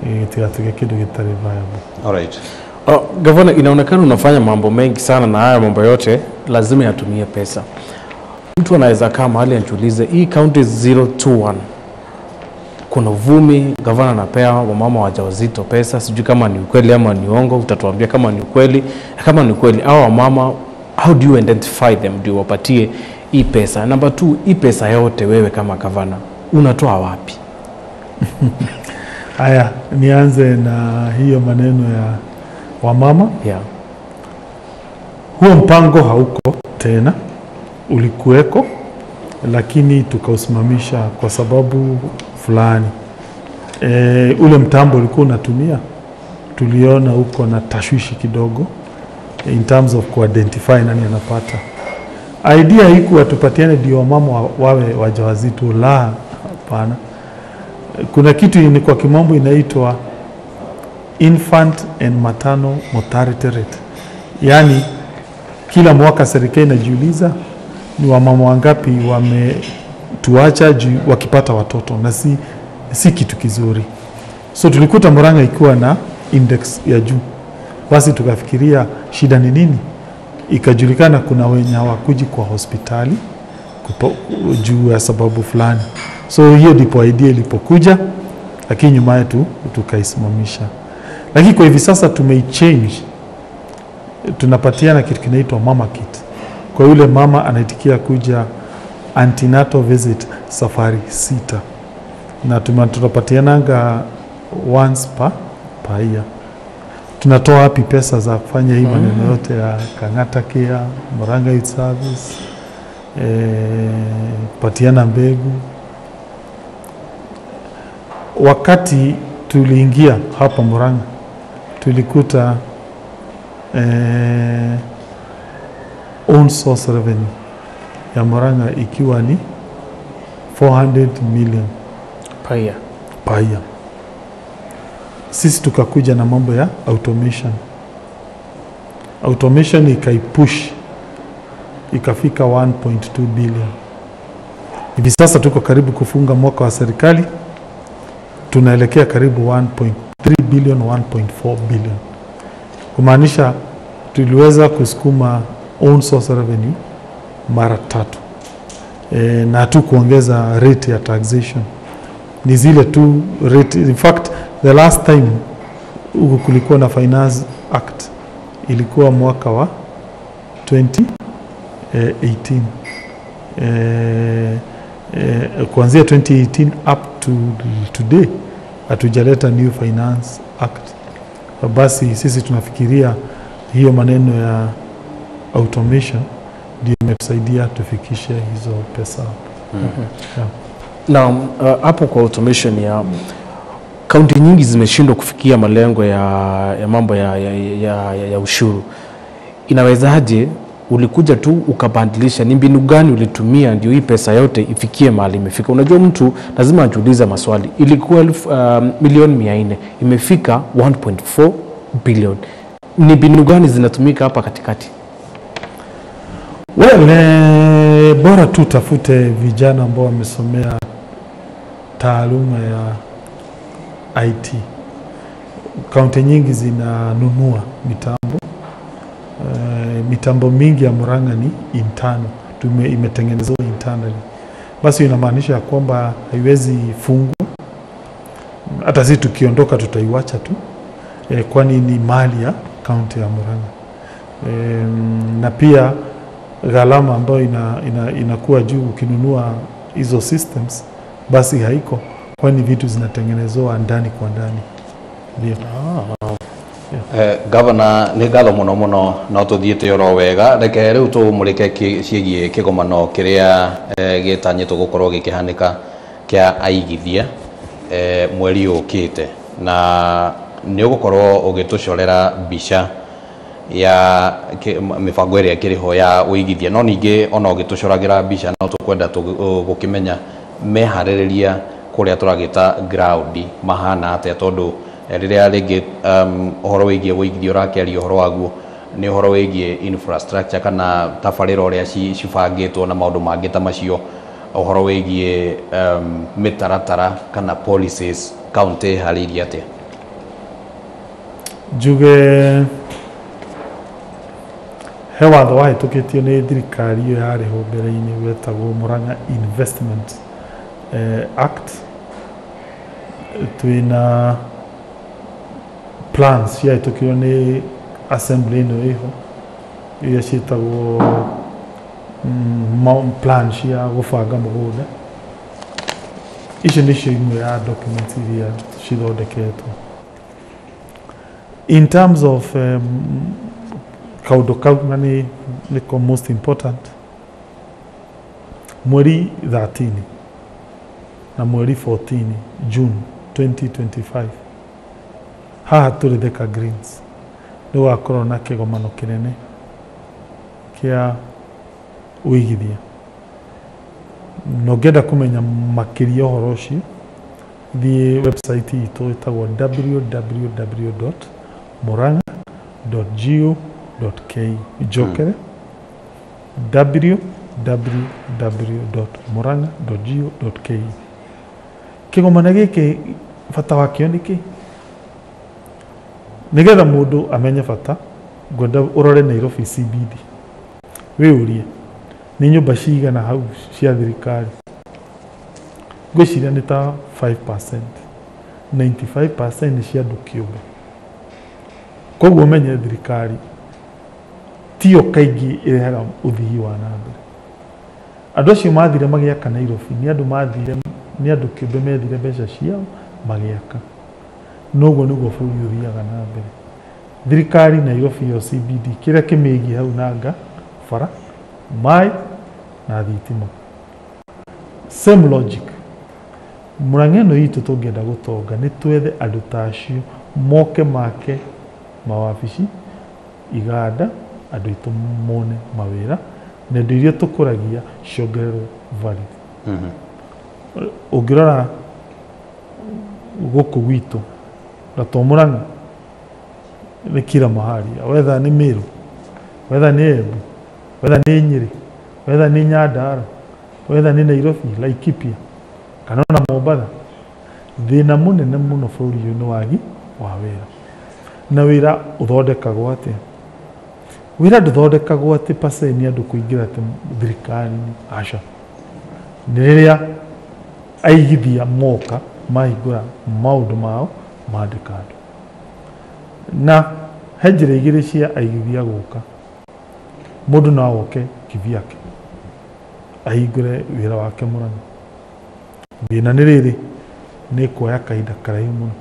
S1: gĩtigatuĩke kĩndũ gĩtarĩ viable.
S2: All right.
S3: Gavana, inaonekana unafanya mambo mengi sana na haya mambo yote lazima yatumie pesa. Mtu anaweza kaa mahali aniulize hii county 021 kuna uvumi gavana anapea wamama wajawazito pesa, sijui kama ni ukweli ama ni uongo, utatuambia kama ni ukweli. Kama ni ukweli, hao wamama how do you identify them ndio wapatie hii pesa? Number 2, hii pesa yote wewe kama gavana unatoa wapi?
S1: Haya, nianze na hiyo maneno ya wamama.
S3: Yeah.
S1: Huo mpango hauko tena, ulikuweko lakini tukausimamisha kwa sababu fulani. Ule mtambo ulikuwa unatumia, tuliona uko na tashwishi kidogo in terms of kuidentify nani anapata. Idea haikuwa tupatiane ndio wamama wawe wajawazito, la, hapana. Kuna kitu ni kwa kimombo inaitwa infant and maternal mortality rate. Yani kila mwaka serikali inajiuliza ni wamama wangapi wametuacha wakipata watoto, na si kitu kizuri. So tulikuta Murang'a ikiwa na index ya juu. Basi tukafikiria shida ni nini? Ikajulikana kuna wenye hawakuji kwa hospitali juu ya sababu fulani. So hiyo ndipo idea ilipokuja, lakini nyuma yetu tukaisimamisha. Lakini kwa hivi sasa tumeichange, tunapatiana kitu kinaitwa mama kit. Kwa yule mama anaitikia kuja antenatal visit safari 6, na tunapatiananga once per year. Tunatoa wapi pesa za kufanya hii maneno yote ya Kang'ata Care, Murang'a Youth Service, patiana mbegu? Wakati tuliingia hapa Murang'a tulikuta own source revenue ya Murang'a ikiwa ni 400 million
S3: Per year.
S1: Per year. Sisi tukakuja na mambo ya automation. Automation ikaipush ikafika 1.2 billion. Hivi sasa tuko karibu kufunga mwaka wa serikali, tunaelekea karibu 1.3 billion, 1.4 billion. Kumaanisha tuliweza kusukuma own source revenue mara tatu. Na tu kuongeza rate ya taxation. Ni zile tu rate. In fact, the last time huku kulikuwa na Finance Act ilikuwa mwaka wa 2018. Kuanzia 2018 up to today hatujaleta new Finance Act. Basi sisi tunafikiria hiyo maneno ya automation ndio imetusaidia tufikishe hizo pesa. Yeah.
S3: Na hapo kwa automation ya kaunti nyingi zimeshindwa kufikia malengo ya mambo ya ushuru. Inawezaje ulikuja tu ukabadilisha? Ni mbinu gani ulitumia ndio hii pesa yote ifikie mahali imefika? Unajua mtu lazima ajiulize maswali. Ilikuwa milioni 400, imefika 1.4 billion. Ni mbinu gani zinatumika hapa katikati?
S1: Well, bora tu tafute vijana ambao wamesomea taaluma ya IT. Kaunti nyingi zinanunua mitambo. Mitambo mingi ya Murang'a ni internal, imetengenezwa internally. Basi inamaanisha kwamba haiwezi fungwa. Hata sisi tukiondoka tutaiwacha tu, kwani ni mali ya kaunti ya Murang'a. Na pia gharama ambayo inakuwa juu ukinunua hizo systems basi haiko, kwani vitu zinatengenezwa ndani kwa ndani. Ndio.
S2: Governor, nĩ ngatho mũno mũno no tũthiĩte oro wega. Reke rĩu tũmũrĩke ciĩgiĩ kĩgomano kĩrĩa gĩtanyĩtwo gũkorwo gĩkĩhanĩka kĩa aigithia mweri ũkĩte, na nĩ ũgũkorwo ũgĩtũcorera mbica ya mĩbango ĩrĩa ĩkĩrĩ ho ya ũigithia, no ningĩ ona ũgĩtũcoragĩra mbica no tũkwenda gũkĩmenya meharĩrĩria kũrĩa tũragĩta ground mahana atĩa, tondũ rĩrĩa rĩngĩ ũhoro wĩgiĩ ũigithia ũrakĩaria ũhoro waguo nĩ ũhoro wĩgiĩ infrastructure kana tabarĩra ũrĩa cibangĩtwo na maũndũ mangĩ ta macio, ũhoro wĩgiĩ mĩtaratara kana policies county ĩharĩirie atĩa?
S1: Njuge he watho wahĩtũkĩtio nĩ thirikari ĩyo yarĩ ho mbere-inĩ wetagwo Murang'a Investment Act. Twĩna plans ciahĩtũkirwo nĩ assembly ĩno ĩho iria ciĩtagwo plan cia gũbanga mũgũnda. Icio nĩcio imwe ya documents iria cithondeketwo. In terms of kaũndũ kau, na nĩko most important, mweri 13 na mweri 14 June 2025 haha tũrĩ Thika Greens nĩ gũgakorwo na kĩgomano kĩnene kĩa ũigithia. Na ũngĩenda kũmenya makĩria ũhoro ũcio, thiĩ website itũ ĩtagwo www.murang'a.go.ke. Njokere www.murang'a.go.ke. Kĩgomano gĩkĩ bata wakĩo nĩ kĩ? Nĩgetha mũndũ amenye bata, ngwenda ũrore Nairobi CBD. Wĩyũrie nĩ nyũmba cigana hau cia thirikari? Ngwĩciria nĩ ta 5%. 95% nĩ cia andũ kĩũmbe. Koguo ũmenye thirikari tiyo kaingĩ ĩrehaga ũthii wa na mbere. Andũ acio mathire magĩaka Nairobi nĩ andũ mathire, nĩ andũ kĩũmbe methire mbeca ciao magĩaka. Noguo nĩguo bũrũri ũthiaga na mbere. Thirikari Nairobi yo CBD kĩrĩa kĩmĩgiĩ hau nanga bara, maĩ na thitima. Same logic. Murang'a ĩno itũ tũngĩenda gũtonga nĩ twethe andũ ta acio moke make mawabici, iganda, andũ aitũ mone mawĩra na indo iria tũkũragia ciongererwo value. Ũngĩrora gũkũ gwitũ na to Murang'a nĩ kila mahali, whether nĩ Meru, whether nĩ Embu, whether nĩ Nyĩrĩ, whether nĩ Nyandarua, whether nĩ Nairobi, Laikipia kana ona Mombatha, thĩna mũnene mũno bũrũri ũyũ nĩ wagi wa wĩra. Na wĩra ũthondekagwo atĩa? Wĩra ndũthondekagwo atĩ paceni andũ kũingĩra atĩ thirikari-inĩ, aca. Nĩ rĩrĩa aigithia moka mahingũra maũndũ mao mandĩka andũ. Na he njĩra igĩrĩ cia aigithia gũka. Mũndũ no oke kivyake ahingũre wĩra wake Murang'a. Thĩna nĩ rĩrĩ, nĩ kuoya kahinda karaihu mũno,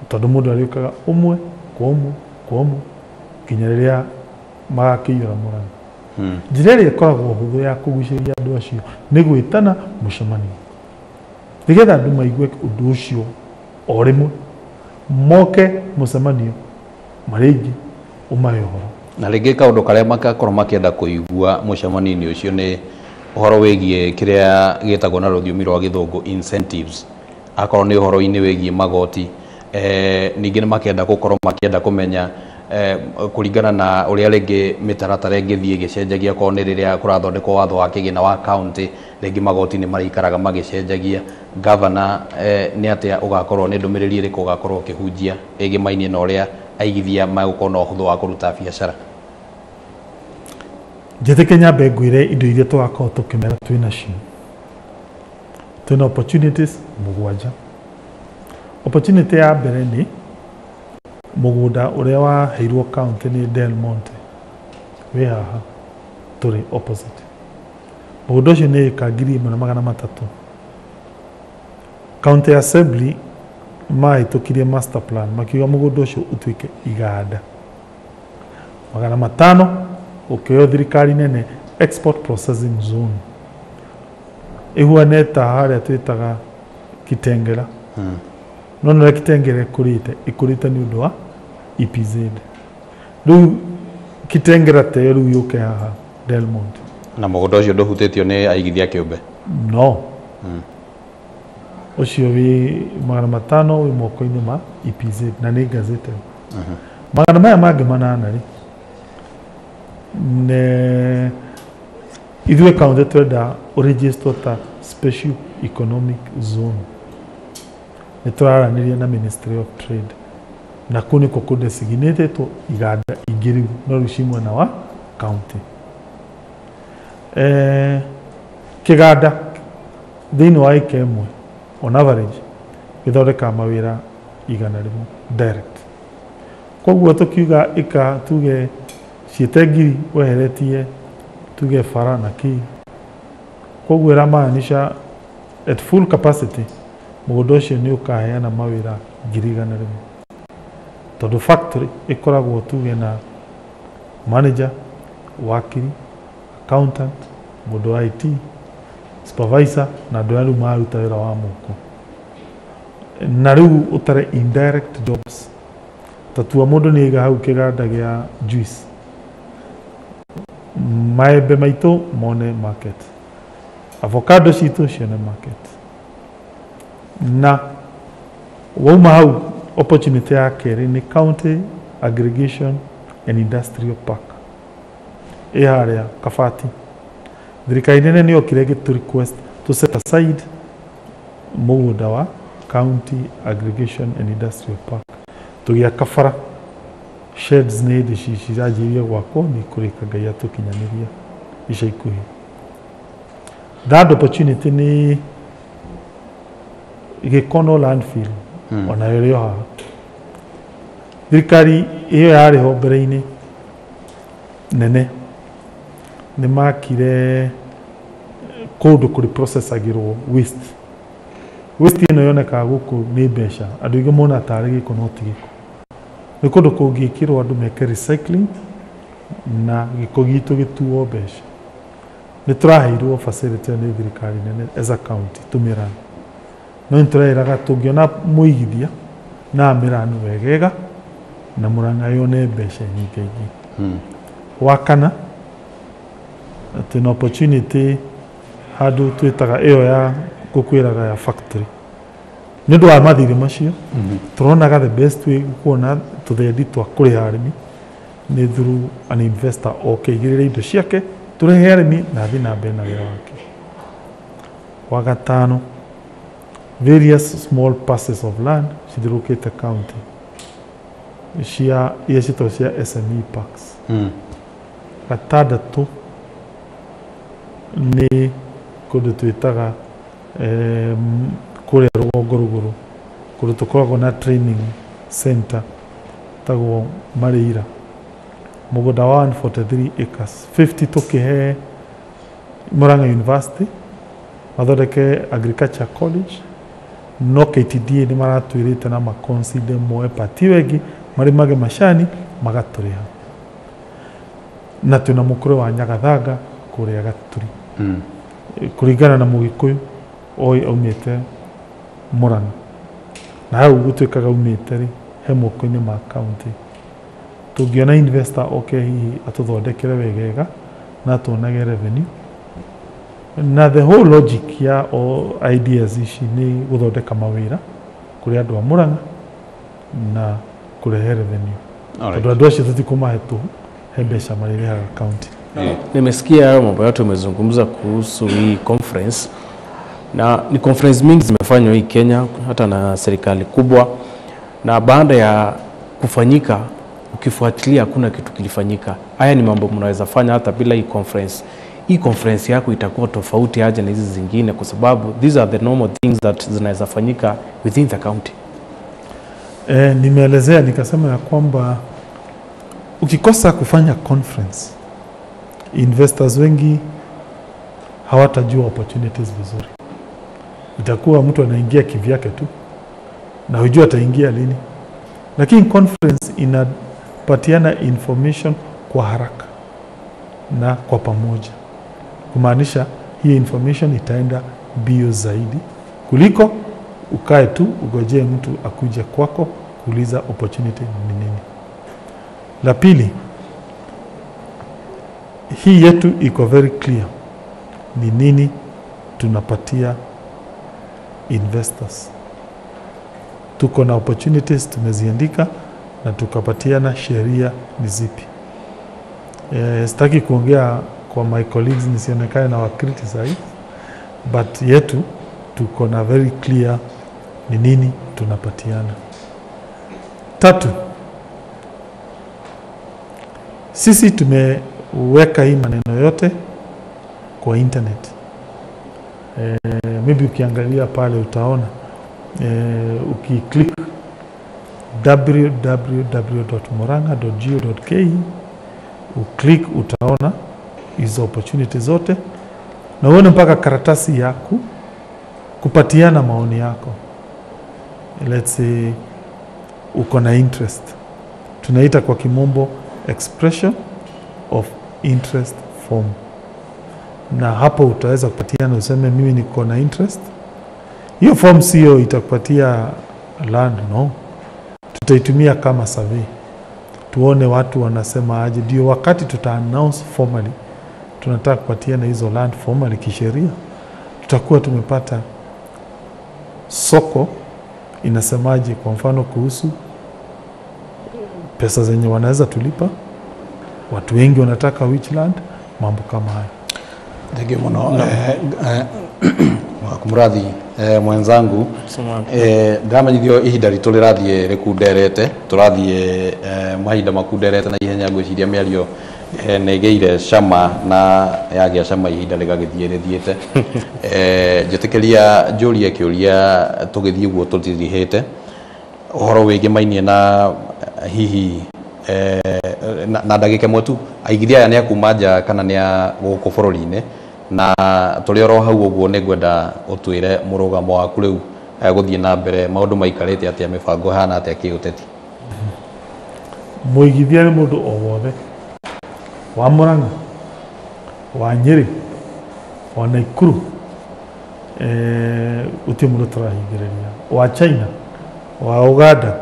S1: tondũ mũndũ arĩũkaga ũmwe kwa ũmwe kwa ũmwe nginya rĩrĩa magakĩiyũra Murang'a. Njĩra ĩrĩa ĩkoragwo hũthũ ya kũgucĩrĩria andũ acio nĩ gwĩtana mũcemanio, nĩgetha andũ maigue ũndũ ũcio o rĩmwe, moke mũcemanio marĩ aingĩ, ũmahe ũhoro.
S2: Na rĩngĩ kaũndũ karĩa makakorwo makĩenda kũigua mũcemanio-inĩ ũcio nĩ ũhoro wĩgiĩ kĩrĩa gĩtagwo na rũthiomi rwa gĩthũngũ incentives, akorwo nĩ ũhoro-inĩ wĩgiĩ magoti. Ningĩ nĩ makenda gũkorwo makĩenda kũmenya kũringana na ũrĩa rĩngĩ mĩtaratara ĩngĩthiĩ ĩgĩcenjagia, akorwo nĩ rĩrĩa kũrathondekwo watho wa kĩgĩna wa county, rĩngĩ magoti nĩ marĩikaraga magĩcenjagia. Gavana, nĩ atĩa ũgakorwo, nĩ ndũmĩrĩri ĩrĩkũ ũgakorwo ũkĩhunjia ĩgĩmainie na ũrĩa aigithia magũkorwo na ũhũthũ wa kũruta biacara?
S1: Njĩtĩke nyambe ngwĩre indo iria tũgakorwo tũkĩmera twĩ nacio. Twĩna opportunities mũgwanja. Opportunity ya mbere nĩ mũgũnda ũrĩa waheirwo county nĩ Del Monte, wĩ haha tũrĩ opposite. Mũgũnda ũcio nĩ ĩka 1300. County Assembly mahĩtũkirie master plan makiuga mũgũnda ũcio ũtuĩke iganda 500, ũkĩoywo thirikari nene export processing zone, ĩhuane ta harĩa twĩtaga Kitengela. No nĩ Kitengela ĩkũrĩte, ĩkũrĩte nĩ ũndũ wa EPZ. Rĩu Kitengela ta ĩyo rĩu yũke haha Del Monte.
S2: Na mũgũnda ũcio ndũhutĩtio nĩ aigithia kĩũmbe?
S1: No. Ũcio wĩ 500 wĩ moko-inĩ ma EPZ na nĩ gazetted. Magana maya mangĩ 8 rĩ, nĩ ithuĩ county twenda ũregister ta special economic zone. Nĩ tũraranĩria na Ministry of Trade, na kũu nĩkuo kũdesignatetwo iganda ingĩ rĩu, no rĩu ci mwena wa county. Kĩganda thĩinĩ wa ĩka ĩmwe on average gĩthondekaga mawĩra 100 direct. Koguo tũkiuga ĩka tuge ciĩte 1000 weheretie tuge bara na kĩ, koguo ĩramaanisha at full capacity mũgũnda ũcio nĩ ũkaheana mawĩra 100,000, tondũ factory ĩkoragwo tuge na manager, wakiri, accountant, mũndũ wa IT, supervisor na andũ arĩa rĩu mararuta wĩra wa moko. Na rĩu ũtare indirect jobs, ta tua mũndũ nĩ aiga hau kĩganda gĩa juice, maembe maitũ mone market, avocado citũ cione market. Na wauma hau opportunity ya kerĩ nĩ county aggregation and industrial park ĩ harĩa Kabati. Thirikari nene nĩ yokire ĩgĩtũ request to set aside mũgũnda wa county aggregation and industrial park, tũgĩaka bara, sheds nĩ hĩndĩ ciranjĩrĩria gwakwo, nĩ ikũrĩka Ngai atũkinyanĩria ica ikuhĩ. Third opportunity nĩ Gĩkono landfill, onayo ĩrĩ o haha. Thirikari ĩyo yarĩ ho mbere-inĩ nene nĩ makire kũndũ kũrĩ processagĩrwo waste. Waste ĩno yonekaga gũkũ nĩ mbeca, andũ aingĩ mona tarĩ gĩko no ti gĩko. Nĩ kũndũ kũngĩkĩrwo andũ meke recycling na gĩko gitũ gĩtuo mbeca. Nĩ tũraheirwo facility nĩ thirikari nene as a county tũmĩrani, no nĩ tũreraga tũngĩona mũigithia na amĩrani wegega na Murang'a yone mbeca nyingĩ. Wa kana twĩna opportunity handũ twĩtaga ĩyo ya Ngũkwĩraga ya factory. Nĩ ũndũ wa mathirĩ macio, tũronaga the best way kuona tũthendi twa kũrĩha arĩmi nĩ through an investor oke igĩrĩre indo ciake, tũrehe arĩmi na athiĩ na mbere na wĩra wake. Wa gatano, various small parcels of land cithiũrũrũkĩte county cia iria ciĩtagwo cia SME parks. Gatandatũ nĩ kũndũ twĩtaga kũrĩa rũgongo rũgũrũ, kũndũ tũkoragwo na training center tagwo Marĩira, mũgũnda wa 143 acres, 50 tũkĩhe Murang'a University mathondeke agriculture college, no KTDA nĩ maratwĩrĩte na makonside moe pati wengi marĩmage macani magatũrĩha. Na twĩna mũkũrwe wa Nyagathanga kũrĩa Gaturi. Kũringana na Mũgĩkũyũ oĩ aumĩte Murang'a, na hau gũtuĩkaga aumĩte rĩ he moko-inĩ ma county. Tũngĩona investor oke hihi atũthondekere wegega na tuonage revenue, na the whole logic ya all ideas ici nĩ gũthondeka mawĩra kũrĩ andũ a Murang'a na kũrehe revenue. Tondũ andũ acio tũtikũmahe tũhũ, he mbeca marĩrĩhaga county.
S3: Nimesikia hayo mambo yote umezungumza kuhusu hii conference, na ni conference mingi zimefanywa hii Kenya hata na serikali kubwa, na baada ya kufanyika ukifuatilia hakuna kitu kilifanyika. Haya ni mambo mnaweza fanya hata bila hii conference. Hii conference yako itakuwa tofauti aje na hizi zingine, kwa sababu these are the normal things that zinaweza fanyika within the county?
S1: Nimeelezea nikasema ya kwamba ukikosa kufanya conference, investors wengi hawatajua opportunities vizuri. Itakuwa mtu anaingia kivyake tu na hujua ataingia lini. Lakini conference inapatiana information kwa haraka na kwa pamoja, kumaanisha hii information itaenda bio zaidi kuliko ukae tu ugojee mtu akuje kwako kuuliza opportunity ni nini. La pili, hii yetu iko very clear ni nini tunapatia investors. Tuko na opportunities tumeziandika na tukapatiana sheria ni zipi. Sitaki kuongea kwa my colleagues nisionekane na wa criticize, but yetu tuko na very clear ni nini tunapatiana. Tatu, sisi tumeweka hii maneno yote kwa internet. Maybe ukiangalia pale utaona, ukiklik www.murang'a.go.ke uklik utaona hizo opportunity zote na uone mpaka karatasi yako kupatiana maoni yako. Let's say uko na interest, tunaita kwa kimombo expression of interest form, na hapo utaweza kupatiana useme mimi niko na interest. Hiyo form sio itakupatia land, no, tutaitumia kama survey tuone watu wanasema aje, ndio wakati tuta announce formally tunataka kupatiana hizo land formally kisheria, tutakuwa tumepata soko inasemaje, kwa mfano kuhusu pesa zenye wanaweza tulipa, watu wengi wanataka which land, mambo kama hayo.
S2: Thank you muno. Kumradhi mwenzangu, ndamenyithio ihinda ritũ rĩrathiĩ rĩkunderete, tũrathiĩ mahinda makunderete na ihenya. Ngwĩciria mĩario nĩ ĩgĩire cama na yagĩa cama ihinda rĩgagĩthiĩ rĩthiĩte. Njĩtĩkĩria njũrie kĩũria tũgĩthiĩ ũguo tũtirihĩte ũhoro wĩgĩmainie na hihi na ndagĩka ĩmwe tu, aigithia aya nĩ a kuma nja kana nĩ a gũkũ bũrũri-inĩ, na tũrĩ oro hau ũguo nĩ ngwenda ũtwĩre mũrũgamo waku rĩu gũthiĩ na mbere, maũndũ maikarĩte atĩa, mĩbango ĩhana atĩa kĩũteti?
S1: Mũigithia nĩ mũndũ o wothe wa Murang'a, wa Nyĩrĩ, wa Naikuru, gũtirĩ mũndũ tũrahingĩrĩria, wa China, wa Uganda,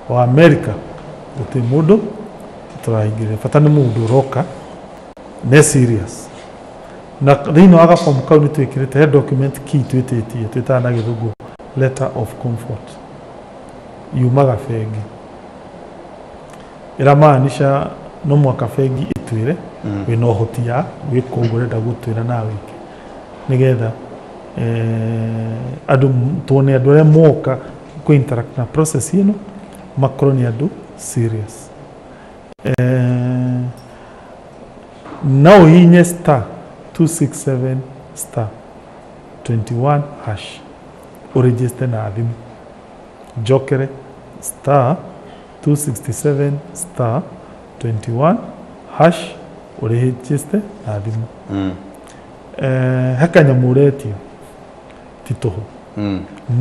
S1: wa America, gũtirĩ mũndũ tũrahingĩrĩria. Bata nĩ mũndũ ũroka ne serious Na thĩinĩ wa gabomu kau nĩ twĩkĩrĩte he document key twĩtĩtie twĩtaga na gĩthũngũ letter of comfort, yumaga bengi, ĩramaanisha no mwaka bengi ĩtwĩre wĩna ũhoti ya gwĩka ũguo ũrenda gũtwĩra na wĩke, nĩgetha andũ tuone andũ arĩa moka kũ interact na process ĩno makorwo nĩ andũ serious. No ũhihinye star 267 star 21 hash ũregister na thimũ, njokere star 267 star 21 hash ũregister na thimũ. He kanyamũ ũretio ti tũhũ.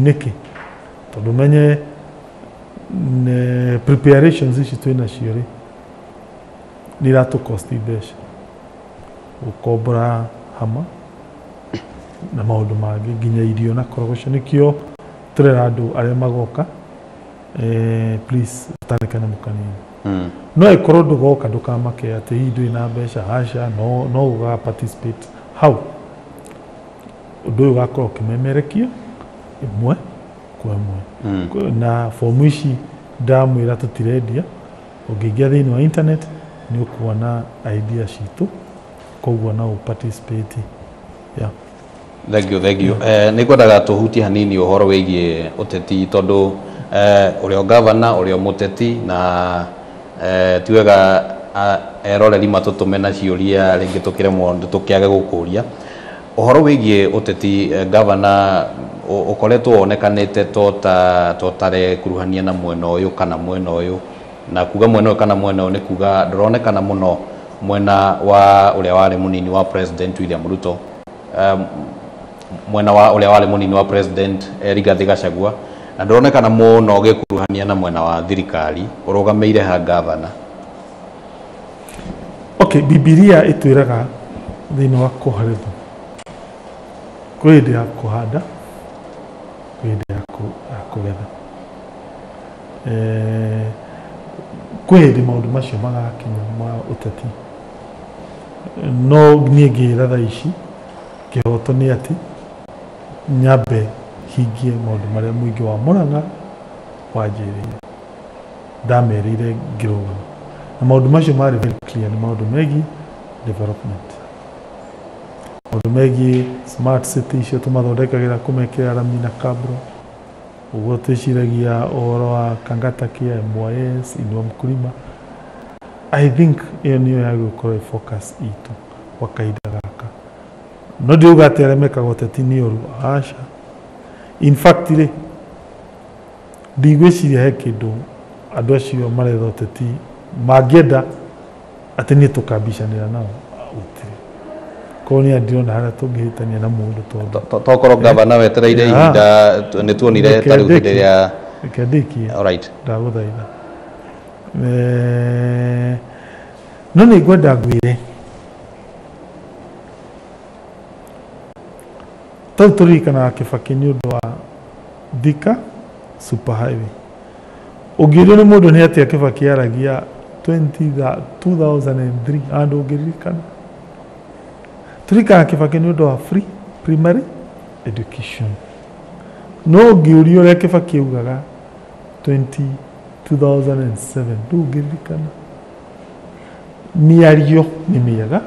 S1: Nĩkĩ? Tondũ menye preparations ici twĩ nacio rĩ nĩ iratũkosti mbeca, gũkombora hama na maũndũ mangĩ nginya irio na korogoco. Nĩkĩo tũrera andũ arĩa magoka please tane kanyamũ kanini. No ĩkorwo ndũgoka ndũkamake atĩ hihi ndũrĩ na mbeca, aca, no ũga participate hau. Ũndũ ũyũ ũgakorwo ũkĩmemerekia ĩmwe kwa ĩmwe. Na fomu ici ndamwĩra tũtirendia, ũngĩingĩra thĩinĩ wa internet nĩ ũkuona idea citũ, koguo no participate. Yeah.
S2: Thank you, thank you. Nĩ ngwendaga tũhutie hanini ũhoro wĩgiĩ ũteti tondũ ũrĩa gavana ũrĩa mũteti na ti wega eroreri matũtũme na ciũria rĩngĩ tũkĩremwo tũkĩage gũkũria. Ũhoro wĩgiĩ ũteti, gavana ũkoretwo wonekanĩte totare kuruhania na mwena ũyũ kana mwena ũyũ, na kuga mwena ũyũ kana mwena ũyũ nĩ kuga ndũronekana mũno mwena wa ũrĩa warĩ mũnini wa President William Ruto, mwena wa ũrĩa warĩ mũnini wa President Rigathi Gachagua, na ndũronekana mũno ũgĩkuruhania na mwena wa thirikari. Ũrũgamĩire ha, gavana?
S1: Okay, Bibilia ĩtwĩraga thĩinĩ wa Kohelethu kwĩ hĩndĩ ya kũhanda, kwĩ hĩndĩ ya kũgetha. Kwĩ hĩndĩ maũndũ macio magakinya ma ũteti. No niĩ ngĩra thaa ici kĩhoto nĩ atĩ nyambe hingie maũndũ marĩa mũingĩ wa Murang'a wanjĩrĩire, ndamerĩire ngĩrũgama, na maũndũ macio marĩ very clear, nĩ maũndũ megiĩ development, maũndũ megiĩ smart city icio tũmathondekagĩra kũmekĩra rami na kabro, ũguo twĩciragia ũhoro wa Kangata Kia, MYS, Inua Mkulima. I think ĩyo nĩyo yagĩrĩirwo gũkorwo ĩ focus itũ kwa kahinda gaka. No ndiuga atĩ arĩa mekaga ũteti nĩ ũru, aca. In fact rĩ, ndigwĩciria he kĩndũ andũ acio maretha ũteti mangĩenda atĩ niĩ tũkambicanĩra nao, gũtirĩ. Koguo niĩ ndirona harĩa tũngĩhĩtania na mũndũ tondũ
S2: Tokorwo gavana wetereire ihinda nĩ tuonire ta rĩu hĩndĩ ĩrĩa
S1: Reke ndĩkie.
S2: Alright.
S1: Ndagũthaitha. No nĩ ngwenda ngwĩre tau tũririkanaga Kĩbakĩ nĩ ũndũ wa Thika Super Highway. Ũngĩũrio nĩ mũndũ nĩ atĩa Kĩbakĩ aragia 2003 andũ ũngĩririkana, tũririkanaga Kĩbakĩ nĩ ũndũ wa free primary education. No ũngĩũrio ũrĩa Kĩbakĩ augaga 2007 ndũngĩririkana. Mĩario nĩ mĩega,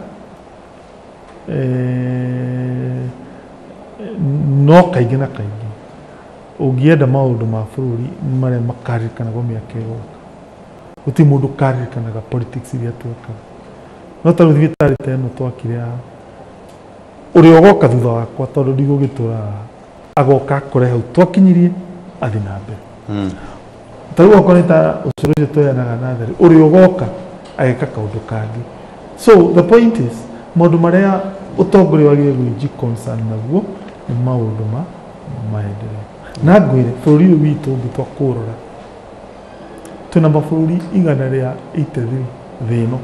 S1: no kaingĩ na kaingĩ ũngĩenda maũndũ ma bũrũri marĩa makaririkanagwo mĩaka ĩgoka, gũtirĩ mũndũ ũkaririkanaga politics iria twekaga. No ta rĩu thibitarĩ ta ĩno twakire haha, ũrĩa ũgoka thutha wakwa tondũ ndigũgĩtũra haha, agoka akore hau twakinyirie athiĩ na mbere. Ta rĩu okorwo nĩ ta ũcũrũ ũcio tweanaga natharĩ, ũrĩa ũgoka ageka kaũndũ kangĩ. So the point is, maũndũ marĩa ũtongoria wagĩrĩire gwĩji concern naguo nĩ maũndũ ma maendeleo. Na ngwĩre bũrũri ũyũ witũ ũngĩtua kũũrora, twĩna mabũrũri 183 thĩ ĩno,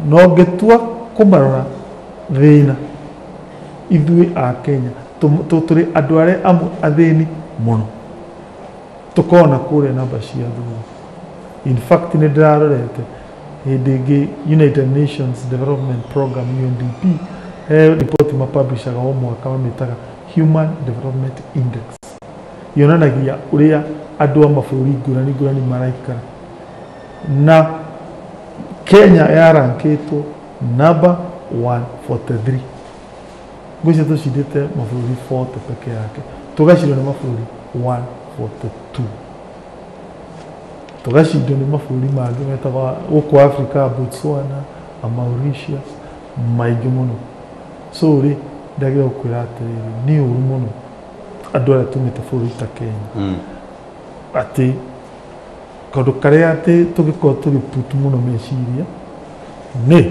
S1: na ũngĩtua kũmarora thĩna, ithuĩ a Kenya tũrĩ andũ arĩa amwe athĩni mũno, tũkona kũrĩa namba cia thutha. In fact nĩ ndĩrarorete hĩndĩ ĩngĩ United Nations Development Program UNDP he ripoti mapublishaga o mwaka mamĩtaga Human Development Index, yonanagia ũrĩa andũ a mabũrũri ngũrani ngũrani maraikara, na Kenya yarankĩtwo namba 143. Ngwĩciria tũcindĩte mabũrũri 40 peke yake, tũgacindwo nĩ mabũrũri 142, tũgacindwo nĩ mabũrũri mangĩ metagwo gũkũ Africa, Botswana, Mauritius, maingĩ mũno. So rĩ, ndagĩrĩirwo gũkwĩra atĩrĩrĩ, nĩ ũru mũno andũ arĩa tumĩte bũrũri ta Kenya, atĩ kaũndũ karĩa atĩ tũngĩkorwo tũgĩputu mũno meciria nĩ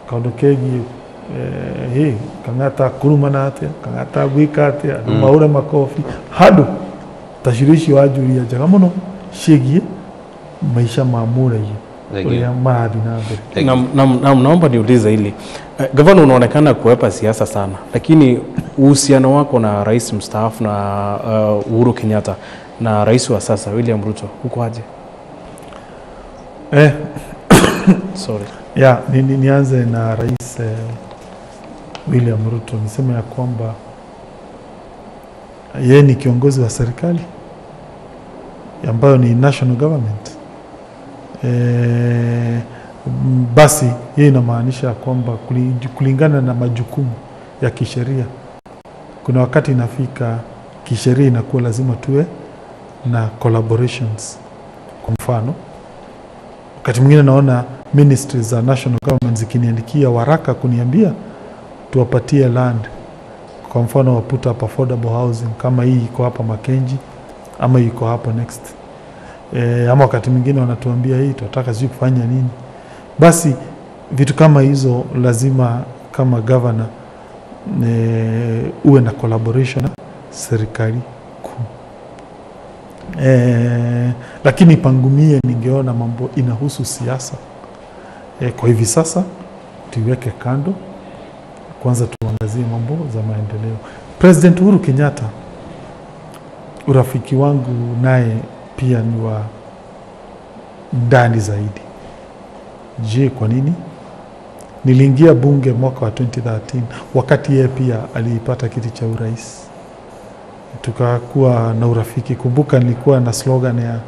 S1: kaũndũ kegiĩ Kang'ata kũrumana atĩa, Kang'ata gwĩka atĩa, andũ mahũre makobi handũ ta ciũria icio wanjũria njega mũno ciĩgiĩ maica ma mũraiya ũrĩa marathiĩ na mbere.
S3: Na naomba niulize hili. Gavana, unaonekana kuepa siasa sana, lakini uhusiano wako na rais mstaafu na Uhuru Kenyatta na rais wa sasa William Ruto uko aje? Sorry.
S1: Ya, nianze na rais William Ruto. Niseme ya kwamba yeye ni kiongozi wa serikali ambayo ni national government. Basi yeye inamaanisha kwamba kulingana na majukumu ya kisheria, kuna wakati inafika kisheria inakuwa lazima tuwe na collaborations. Kwa mfano, wakati mwingine naona ministries za national government zikiniandikia waraka kuniambia tuwapatie land, kwa mfano wa put up affordable housing kama hii iko hapa Makenji ama iko hapo next. Ama wakati mwingine wanatuambia hii tunataka sijui kufanya nini. Basi vitu kama hizo lazima kama governor uwe na collaboration na serikali kuu. Lakini pangumie ningeona mambo inahusu siasa. Kwa hivi sasa tuiweke kando, kwanza tuangazie mambo za maendeleo. President Uhuru Kenyatta, urafiki wangu naye pia ni wa ndani zaidi. Je, kwa nini? Niliingia bunge mwaka wa 2013 wakati yeye pia aliipata kiti cha urais. Tukakuwa na urafiki. Kumbuka nilikuwa na slogan ya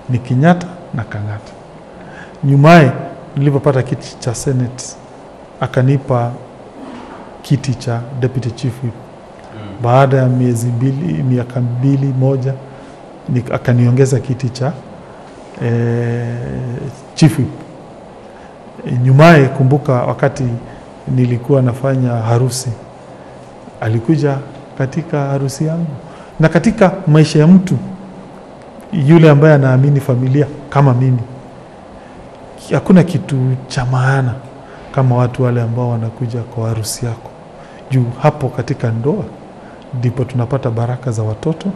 S1: ni Kenyatta na Kang'ata. Nyumaye nilipopata kiti cha Senate akanipa kiti cha Deputy Chief Whip. Baada ya miezi mbili, miaka mbili moja, akaniongeza kiti cha Chief Whip. Nyumaye kumbuka wakati nilikuwa nafanya harusi, alikuja katika harusi yangu. Na katika maisha ya mtu yule ambaye anaamini familia kama mimi, hakuna kitu cha maana kama watu wale ambao wanakuja kwa harusi yako. Juu hapo katika ndoa ndipo tunapata baraka za watoto,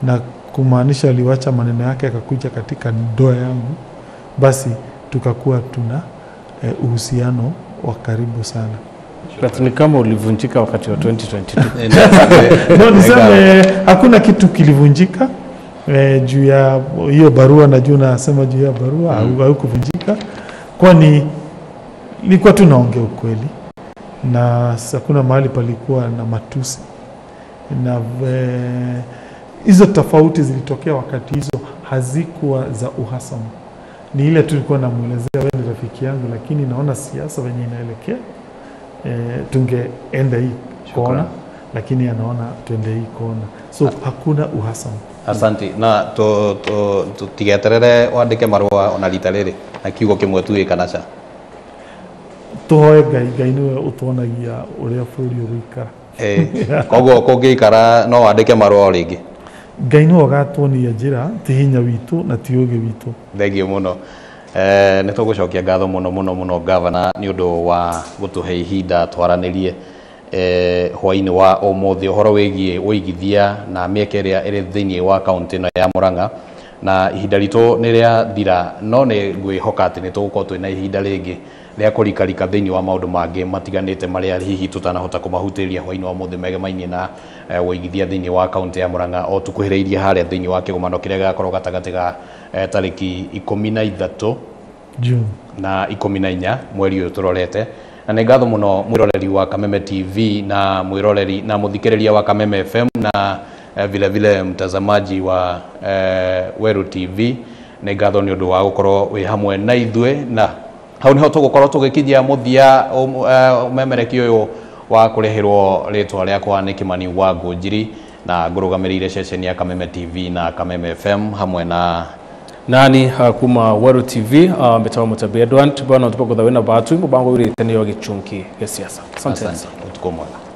S1: na kumaanisha aliwacha maneno yake akakuja katika ndoa yangu, basi tukakuwa tuna uhusiano wa karibu sana.
S3: Lakini kama ulivunjika wakati wa 2022.
S1: No, niseme hakuna kitu kilivunjika juu ya hiyo barua, na juu nasema juu ya barua haukuvunjika, kwani nilikuwa tu naongea ukweli na hakuna mahali palikuwa na matusi. Na hizo tofauti zilitokea wakati hizo hazikuwa za uhasama. Ni ile tu nilikuwa namuelezea, wewe ni rafiki yangu, lakini naona siasa venye inaelekea, tungeenda hii kona, lakini anaona tuende hii kona. So hakuna uhasama.
S2: Asante. Na tutigeterere wandike marua ona rita riri na kiugo kimwe tu kana ca.
S1: Tuhoe Ngai, Ngai niwe utuonagia uria bũrũri ũgũikara.
S2: Koguo kũngĩikara no wandĩke marũa o rĩngĩ.
S1: Ngai niwe ũgatuonia njĩra, ti hinya witũ na ti ũgĩ witũ.
S2: Thengiũ mũno. Nĩ tũgũcokia ngatho mũno mũno mũno gavana nĩ ũndũ wa gũtũhe ihinda twaranĩrie hwainĩ wa ũmũthĩ ũhoro wĩgiĩ ũigithia na mĩeke ĩrĩa ĩrĩ thĩinĩ wa kaũntĩ ĩno ya Murang'a. Na ihinda ritũ nĩ rĩathira, no nĩ ngwĩhoka atĩ nĩ tũgũkorwo twĩna ihinda rĩngĩ rĩa kũrikarika thĩinĩ wa maũndũ mangĩ matiganĩte marĩa hihi tũtanahota kũmahutĩria hwainĩ wa ũmũthĩ megemainie na ũigithia thĩinĩ wa kaũntĩ ya Murang'a, o tũkuhĩrĩirie harĩa thĩinĩ wa kĩgomano kĩrĩa gĩgakorwo gatagatĩ ga tarĩki 13
S1: June
S2: na 14 mweri ũyũ tũrorete. Na nĩ ngatho mũno mwĩroreri wa Kameme TV na mwĩroreri na mũthikĩrĩria wa Kameme FM na vile vile mtazamaji wa Weru TV. Nĩ ngatho nĩ ũndũ wa gũkorwo wĩ hamwe na ithuĩ, na hau nĩho tũgũkorwo tũgĩkinyia mũthia ũmemereki ũyũ wa kũrĩhĩrwo rĩtwa rĩakwa nĩ Kimani wa Ngũnjiri, na ngũrũgamĩrĩire ceceni ya Kameme TV na Kameme FM hamwe na
S3: nani kuma Weru TV mbetawa Mutabi Edward tubana tupakutha wena batu mubango uri teneo gichunki gya siasa. Asante.
S2: Asante, utuko mwega.